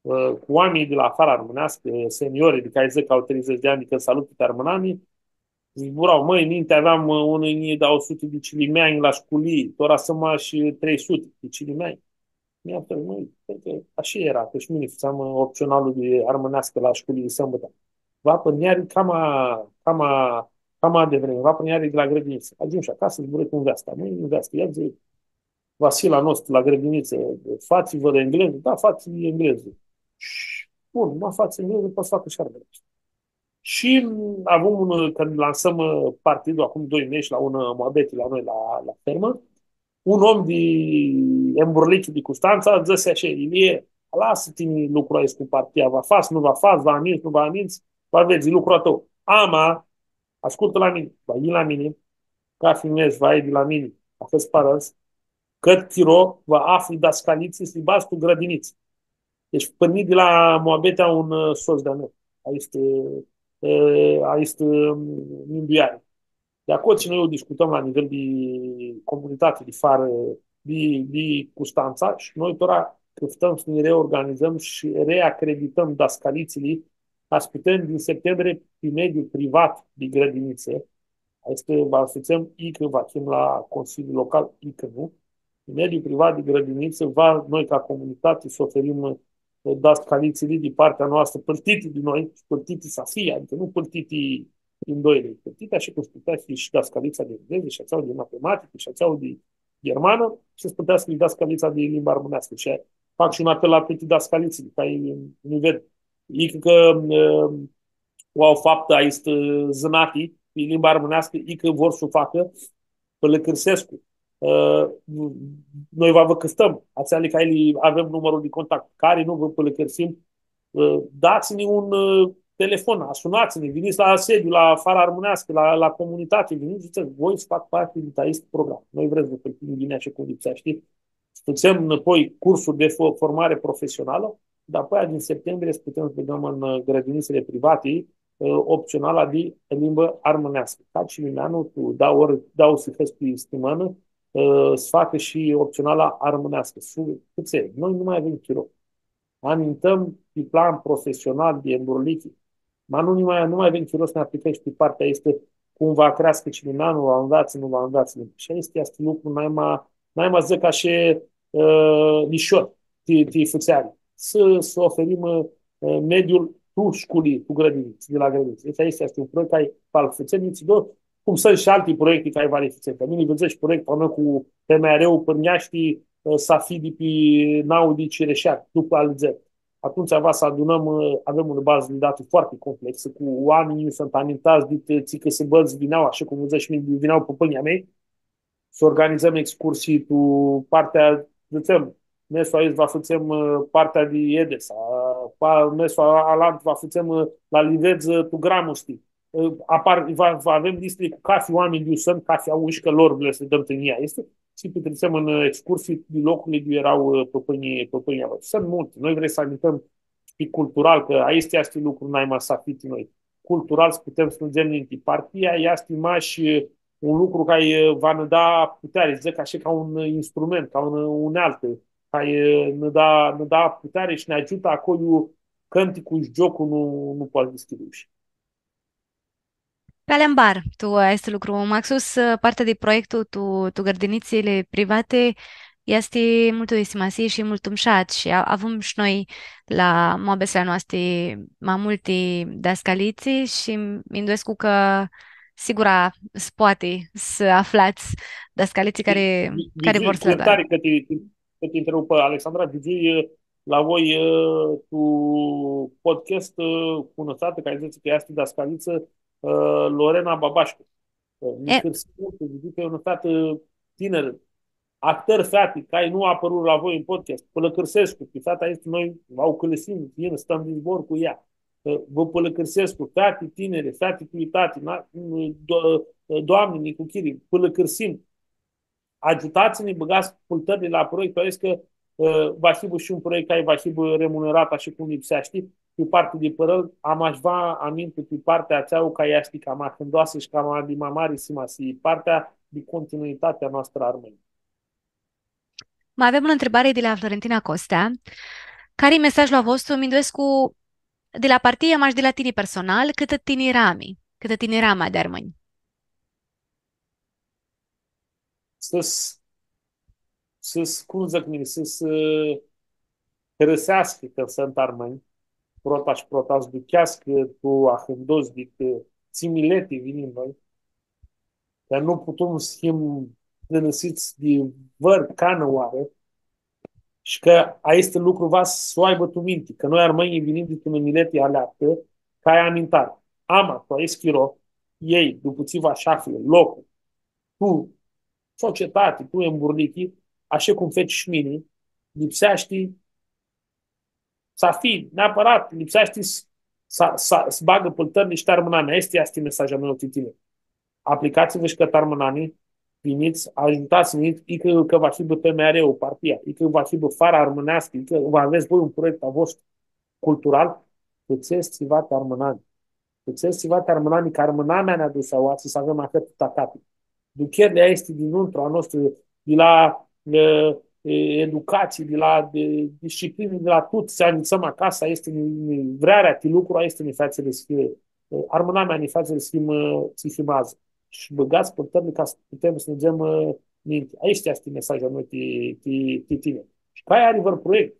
Ã, cu oaminj di la Fara Armãneascã, seniori, di cari dzãc cã au treidzãts di anj di cãndu s-aluptã pi armãnami, zbura, mãi, ninti aveam, ã, unã njilji dauã suti di cilimeanj la sculii, tora suntu mash trei suti di cilimeanj. Mi-am spus, mãi, cred cã ashi eara, cã shi mini fãtseam, ã, optsionalul di armãneascã la sculii di sãmbãtã. Va pãrnjari cama, cama, cama di vreme, va pãrnjari di la grãdinitsã. Agiumshu acasã, zburãi cu nveasta. Mãi, nveasta, ia dzã, Vasila a nostru la grãdinitsã, fatsi vãrã englezã? Da, fatsi englezã. Shi, bun, ma fatsi englezã, poati s-facã shi armãneashti. Shi avum un, cãndu lansãm, ã, partidul acum doi mesh la un, ã, muabeti la noi la, la fermã, un om di Emburlichi di Custantsa dzãsi ashi, Ilie, alasã tini lucrul aestu cu partia, va fats, nu va fats, va amints, nu va amints, va vedz, e lucrul a tãu. Ama, ascultã la mini, va yin la mini, cathi mes va ai di la mini, ahãts pãradz, cãt chiro va afli dascalitsi s-li badz tu grãdinitsã. Deci, pãrnji di la muabetea un, ã, sots di-a meu. Aestã, ã, aestã, ã, mindueari. Di aclo tsi noi u discutãm la nivel di comunitati, di Farã, di, di Custantsa, shi noi tora cãftãm s-nã reorganizãm shi reacreditãm dascalitsili, ca s-putem din septembrie, pi mediul privat di grãdinitsã, aestã va fãtsem, icã va him la Consiliul Local, icã nu, mediul privat di grãdinitsã, va, noi ca comunitati, s-oferim, ã, dascalitsili di partea noastrã, plãtiti di noi, shi plãtiti s-hibã, adicã nu plãtiti din doilji, plãtiti ashi cum s-plãtea shi, shi dascalitsa di englezã, shi atsea di matematicã, shi atsea di ghermanã, shi s-plãteascã shi dascalitsa di limba armãneascã. Shi fac shi un apel la tuti dascalitsili, cari nã ved, icã cã, ã, u au faptã aestã, ã, zãnati, pi limba armãneascã, icã vor s-u facã, pãlãcãrsescu. Ã, noi va vã cãftãm, atseali cari li avem numãrul di contact, cari nu vã pãlãcãrsim, ã, dats-nã un, ã, telefon, asunats-nã, vinits la sediu, la Fara Armãneascã, la, la comunitati, vinits, dzãtsets, voi s-fac parti di aestu program. Noi vrem s-vã plãtim ghini ashi cum lipseashti, s-fãtsem nãpoi cursuri di fo-, formare profesionalã, dapoaia din septembrie s-putem s-bãgãm tu, ã, grãdinitsãli privati, ã, optsionala di limbã armãneascã. Ca cilimeanlu, tu dauã ori, dauã sihãts pi stãmãnã, ã, s-facã shi optsionala armãneascã. Su-, cãtse, noi nu ma avem chiro. Amintãm pi plan profesional di emburlichi, ma nu nã ma, nu ma avem chiro s-nã aplicãm shi pi partea aestã, cum va creascã cilimeanlu, va nveatsã, nu va nveatsã. Shi aestu easti lucru nai ma, nai ma dzãc ashi, ã, lishor, ti, ti fãtseari. S-, s-oferim, ã, mediul tu sculii, tu grãdinitsã, di la grãdinitsã. Aestu easti un proiect cari va-l fãtsem, nitsi do-, cum suntu shi alti proiecti cari va li fãtsem. Cã mini vidzeam shi proiectul a meu cu P M R-ul, pãrnjeashti, ã, s-afli di pi nauã di Cireșeari, dupã Alidzeri. Atumtsea va s-adunãm, ã, avem unã bazã di dati foarte complexã, cu oaminjlji iu suntu amintats di ti tsi cãsãbãdz vinea, ashi cum vidzeam shi mini, vinea pãpãnjlji a mei, s-organizãm excursii tu partea, dzãtsem, mesul aestu va fãtsem, ã, partea di Edesa, pa-, mesul a-, alantu va fãtsem, ã, la Livedz, ã, tu Gramusti. Ã, apar, va, va avem listili cu cathi oaminj di iu suntu, cathi aushi, cã lor lã s-dãm tinjia aestã, shi pitritsem tu, ã, excursii di locurli di iu eara, ã, pãpãnjlji, pãpãnjlji a lor. Suntu multi. Noi vrem s-amintãm shi cultural, cã aestu easti lucru nai ma s-afli ti noi. Cultural s-putem s-nã dutsem ninti. Partia easti mash un lucru cari, ã, va nã da puteari, dzãc ashi, ca un instrument, ca un, unealtã, cari, ã, nã da, nã da puteari shi nã agiutã aclo iu cãnticlu shi gioclu nu, nu poati s-dishcljidã ushi. Pi alembar, tu aestu lucru, maxus, ã, partea di proiectu, tu, tu grãdinitsãli privati, easti multu di simasii shi multu mushat shi a-, avum shi noi la muabetsli a noasti ma multi dascalitsi shi minduescu cã sigura s-poati s-aflats dascalitsi cari, vi-, cari vidzui, vor s-li adunã. Cã ti, ti, cã ti ntrerupã, Alexandra, vidzui, ã, la voi, ã, tu podcast, ã, cu unã featã cari dzãtsi cã easti dascalitsã, ã, Lorena Babashcu. Ã, mi hãrsii multu, vidzui cã e unã featã tinirã, ahtãri feati, cari nu apãru la voi tu podcast, pãlãcãrsescu, cã feata aestã noi va u cãlisim, yin, stãm di zbor cu ea. Ã, vã pãlãcãrsescu, feati tiniri, feati cu itati, na-, do-, doamni, nicuchiri, pãlãcãrsim. Agiutats-nã, bãgats pultãrli la proiectul aestu, cã, ã, va hibã shi un proiect cari va hibã remunerat ashi cum lipseashti, pi partea di pãrãl, ama sh-va aminti pi partea atsea cari easti cama ahãndoasã shi cama di ma mari simasii, partea di continuitatea noastrã a armãnjlor. Ma avem unã ntribari di la Florentina Costea. Cari-i mesajlu a vostru, minduescu, di la partii, ma shi di la tini personal, cãtã tinirami, cãtã tiniramea di armãnj? S-, s-, cum dzãc mini, s-, s-hãrseascã cã suntu armãnj, prota shi prota s-ducheascã tu ahãndots di cã tsi mileti vinim noi, cã nu putem s-him dãnãsits di vãr canã oarã, shi cã aestu lucru va s-u aibã tu minti, cã noi armãnjlji vinim di tu unã mileti aleaptã, ca aia amintari. Ama, tu aestu chiro, elj, dupã tsi va sh-aflã loclu, tu societati, tu emburlichi, ashi cum feci shi mini, lipseashti s-aflã, neapãrat, lipseashti s-, s-, s-, s-bagã pãltãrli shi ti armãnamea. Aestu easti mesajlu a meu ti tini. Aplicats-vã shi cãtã armãnami, vinits, agiutats-nã, icã, icã va hibã P M R-ul, partia, icã va hibã Fara Armãneascã, icã va avets voi un proiect a vostru cultural, fãtsets tsiva ti armãnami. Fãtsets tsiva ti armãnami, cã armãnamea nã adusi aoatsi s-avem ahãt tu cati. Ducherli aesti dinãuntru a nostru, di la, e, e, educatsii, di la, di, disciplinã, di la tut tsi nvitsãm acasã, aestã nã, nã, vrearea ti lucru, aestã nã featsi s-him, e, armãnamea nã featsi s-him, e, tsi him adzã. Shi bãgats pãltãrli ca s-putem s-nidzem, e, ninti. Aestu easti mesajlu a meu ti, ti, ti tini. Shi cari ari vãr proiect,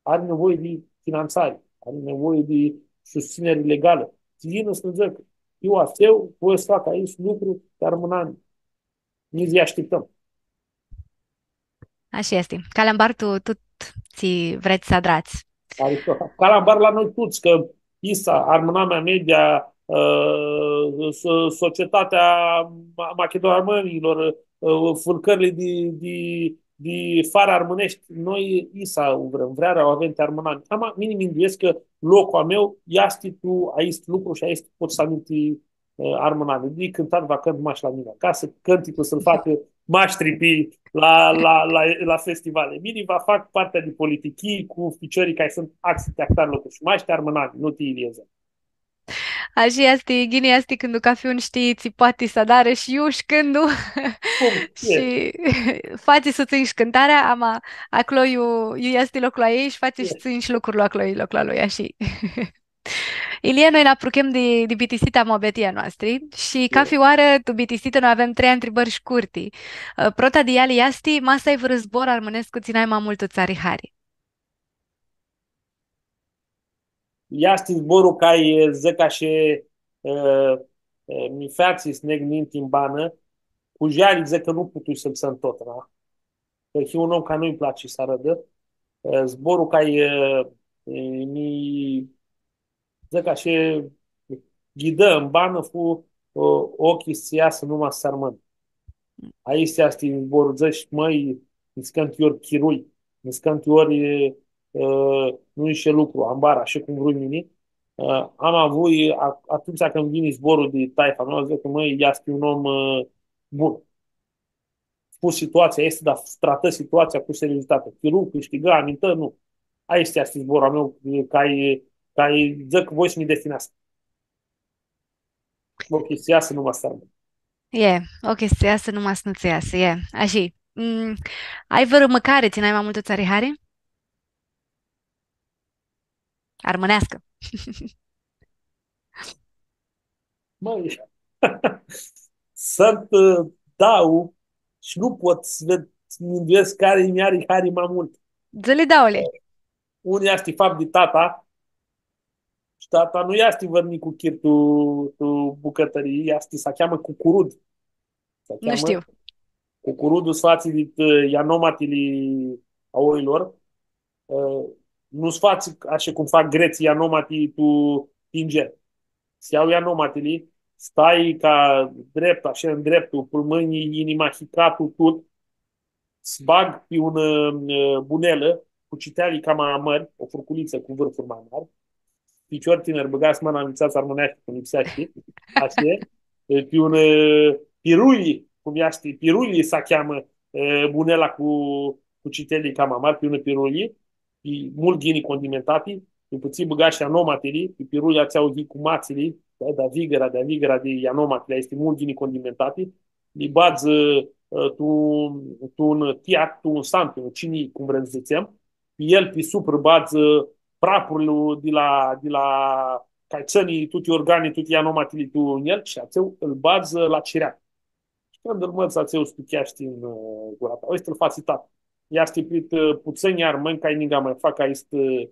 ari nevoie di finantsari, ari nevoie di sustsãniri legalã. Tsi yinã s-nã dzãcã, eu atsel, voi s-fac aestu lucru ti armãnami. Nã ashtiptãm. Ashi easti. Calambar tu, tut tsi vrets s-adrats. Adicã, calambar la noi tuts, cã isa, Armãnamea Media, ã, so-, Societatea Ma-, Machidon Armãnjlor, ã, fãlcãrli di, di, di fari armãneshti, noi isa u vrem, vrearea u avem ti armãnami. Ama, mini minduescu cã loclu a meu easti tu aestu lucru shi aestu pot s-aminti, ã, armãnami. Di cãntat va cãntu mash la mini acasã, cãnticlu s-lu fac mash tripi la, la, la, la festivali. Mini va fac partea di politichii cu ficiorlji cari suntu axi ti ahtari lucru shi mash ti armãnami, nu ti Iliescu. Ashi easti, ghini easti cãndu cafi un shtii tsi poati s-adarã shi iu shi cãndu. Cum? Shi fatsi s-tsãnj shi cãntarea, ama aclo iu, iu easti loclu a ljei shi fatsi s-tsãnj shi lucrul aclo, e loclu a lui, ashi. Ilie, noi nã apruchem di, di bitisita a muabetiljei a noastri shi cafi oarã tu bitisitã noi avem trei ntribãri shcurti. Ã, prota di eali easti, ma s-ai vãrã zbor armãnescu tsi nai ma multu tsã ari hari? Easti zborlu cari, dzãc ashi, ã, ã, mi featsi s-neg ninti tu banã, cu jali dzãc cã nu putui s-lu tsãn tut, da? Cã hiu un om cari nu-lj platsi s-arãdã. Ã, zborlu cari, ã, ã, mi, dzãc ashi, ghidã tu banã fu, ã, ocljilj s-easã, numa s-armãnã. Aestu easti zborlu, dzãc, mãi, niscãnti ori chirui, niscãnti ori, ã, nu ishi lucru, ambar, ashi cum vrui mini. Ã, am avut, a-, atumtsea cãndu vini zborlu di taifa a noastrã, dzãc cã, mãi, easti un om, ã, bun. Fu situatsia aestã, dar tratã situatsia cu seriozitate. Chiru, cãshtigã, amintã, nu. Aestu easti zborlu a meu, cari, cari dzãc, voi s-mi defineascã. Ocljilj s-easã, numa s-armãnã. E, ocljilj s-easã, numa s-nu tsã easã, e. Ashi. Mm, ai vãrã mãcari tsi nai ma multu tsã ari hari? Armãneascã. Mãi, suntu, ã, dauã shi nu pot s-ved, s-minduescu cari nj-ari hari ma multu. Dzã-li dauli. Unã easti faptã di tata, shi tata nu easti vãr nicuchir tu, tu bucãtãrii, easti, s-cheamã cucurud. Nu shtiu. Cucurudlu s-fatsi di, ã, ianomatili a oilor. Ã, nu s-fatsi ashi cum fac gretslji, ianomati tu tinger. S-ljau ianomatili, s-tai ca dreptu, ashi, ndreptu, pãlmãnjlji, inima, hicatlu, tut, s-bag pi unã, ã, bunelã cu citeali cama mãri, o furculitsã cu vãrfuri ma mãri, ficior tinir, bãgashu mãna, nvitsatsi armãneashti, cum lipsea, shtii? Ashi e. E, pi un, e, pirulji, cum easti, pirulji s-cheamã, e, bunela cu, cu citeli cama mari, pi unã pirulji, pi multu ghini condimentati, pi putsãn bãgash anomatili, pi pirulji atsea u dzãc cu matsili, da, da, vigãra, da, vigãra di anomatili, easti multu ghini condimentati, li badz, e, tu, tu un tiat, tu un santu, un cini, cum vrem s-dzãtsem, pi el, pi suprã, badz, e, prapurlu di la, di la, ca tsãni tuti organi, tuti anomatili tu el, shi atsel ãl badz, e, la cireap. Shi cãndu ãl mãts, atsel spicheashti tu, e, gura ta. Aestu ãl fatsi tata. Easti prit, e, putsãnj armãnj, cari ninga ma fac aestã, e,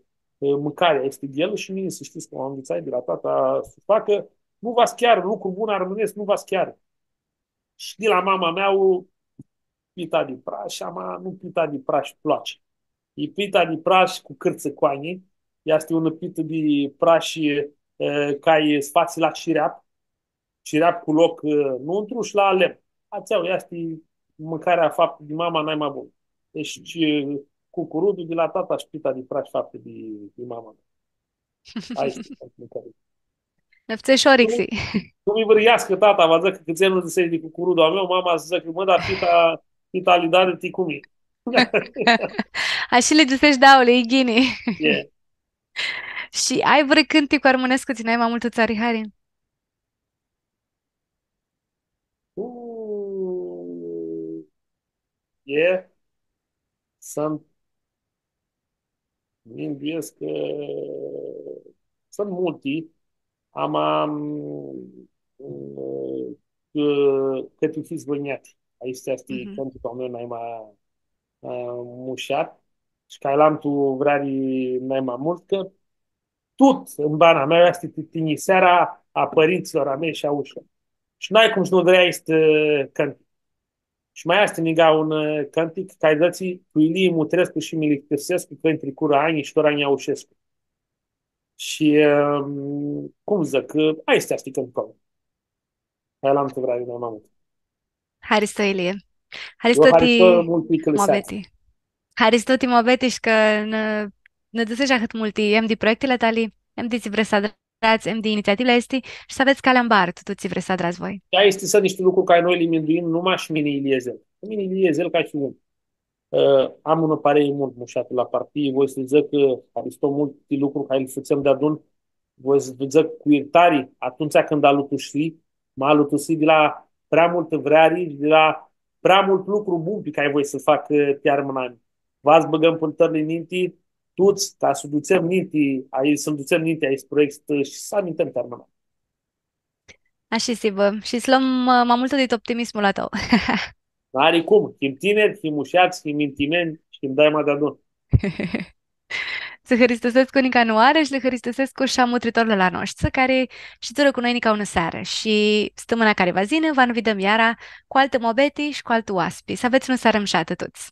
mãcari, aestã ghelã shi mini, s-shtii, cum am nvitsat di la tata, s-facã, nu va s-chearã, lucru bun armãnescu, nu va s-chearã. Shi di la mama mea, u, pita di prash, ama nu pita di prash ploaci. E pita di prash cu cãrtsãcoanji, easti unã pitã di prash, e, cari s-fatsi la cireap, cireap cu loc, e, nuntru shi la lemn. Atsea easti mãcarea faptã di mama nai ma bunã. Deci, e, cucurudlu di la tata shi pita di prash faptã di, di mama mea. Aestã easti mãcarea. Nã ftsã shi orixi. Cum mi vãryeascã tata, va dzãcã cãtse nu dzãsesh di cucurudlu a meu, mama s-dzãcã, mã, dar pita, pita li dadi ti cu mini. Ashi li dzãsesh dauli, e ghini. E. Shi ai vãrã cãntic armãnescu tsi nai ma multu tsã ari hari? U, e, suntu, minduescu cã suntu multi, ama, mm, cã, cã ti fits bãnjati. Aestu easti cãnticlu a meu nai ma, ã, mushat. Shi cã lu am tu vreari nai ma multu, cã tut tu bana mea easti ti tinjisearea a pãrintsãlor a mei shi a aushilor. Shi n-ai cum s-nu vrei aestu cãntic. Shi ma easti ninga un, ã, cãntic, cari dzãtsi, cu Ilie Mutrescu shi mi lipsescu, cã nj-tricurã anj shi tora nj-aushescu. Shi, ã, cum dzãc, cã aestu easti cãnticlu. Aia lu am tu vreari nai ma multu. Haristo, Ilie. Eu haristo ti haristo multu ti cãliseari. Muabeti. Haristo ti muabeti shi cã nã, nã dzãsesh ahãt multi, em di proiectili a tali, em di tsi vrets s-adra- adratsi, em di initsiativili aesti shi s-avets calea mbar tu tut tsi vrets s-adratsi voi. Aesti suntu nishti lucri cari noi li minduim, nu mash mini, Ilie Zel. Mini, Ilie Zel, ca shi un, ã, am unã parei multu mushatã la partii, voi s-dzãc cã haristo multu ti lucru cari li fãtsem deadun, voi s-dzãc cu ljirtari, atumtsea cãndu alutusii, ma alutusii di la prea multã vreari, di la prea multu lucru bun pi cari voi s-lu fac, ã, ti armãnami. Va s-bãgãm pãltãrli ninti, tuts, ta s-u dutsem ninti, ai, s-lu dutsem ninti aestu proiect, ã, shi s-amintãm ti armãnami. Ashi s-hibã. Shi s-lom, ã, ma multu dit optimismul a tãu. N-ari cum, him tiniri, him mushats, him mintimenj shi him daima deadun. Tsã hãristusescu nica nã oarã shi lã hãristusescu shi a mutritorlor a noshtri, cari shidzurã cu noi nica unã searã. Shi stãmãna cari va s-yinã, va nã videm iara cu altã muabeti shi cu altu oaspi. S-avets unã searã mushatã tuts!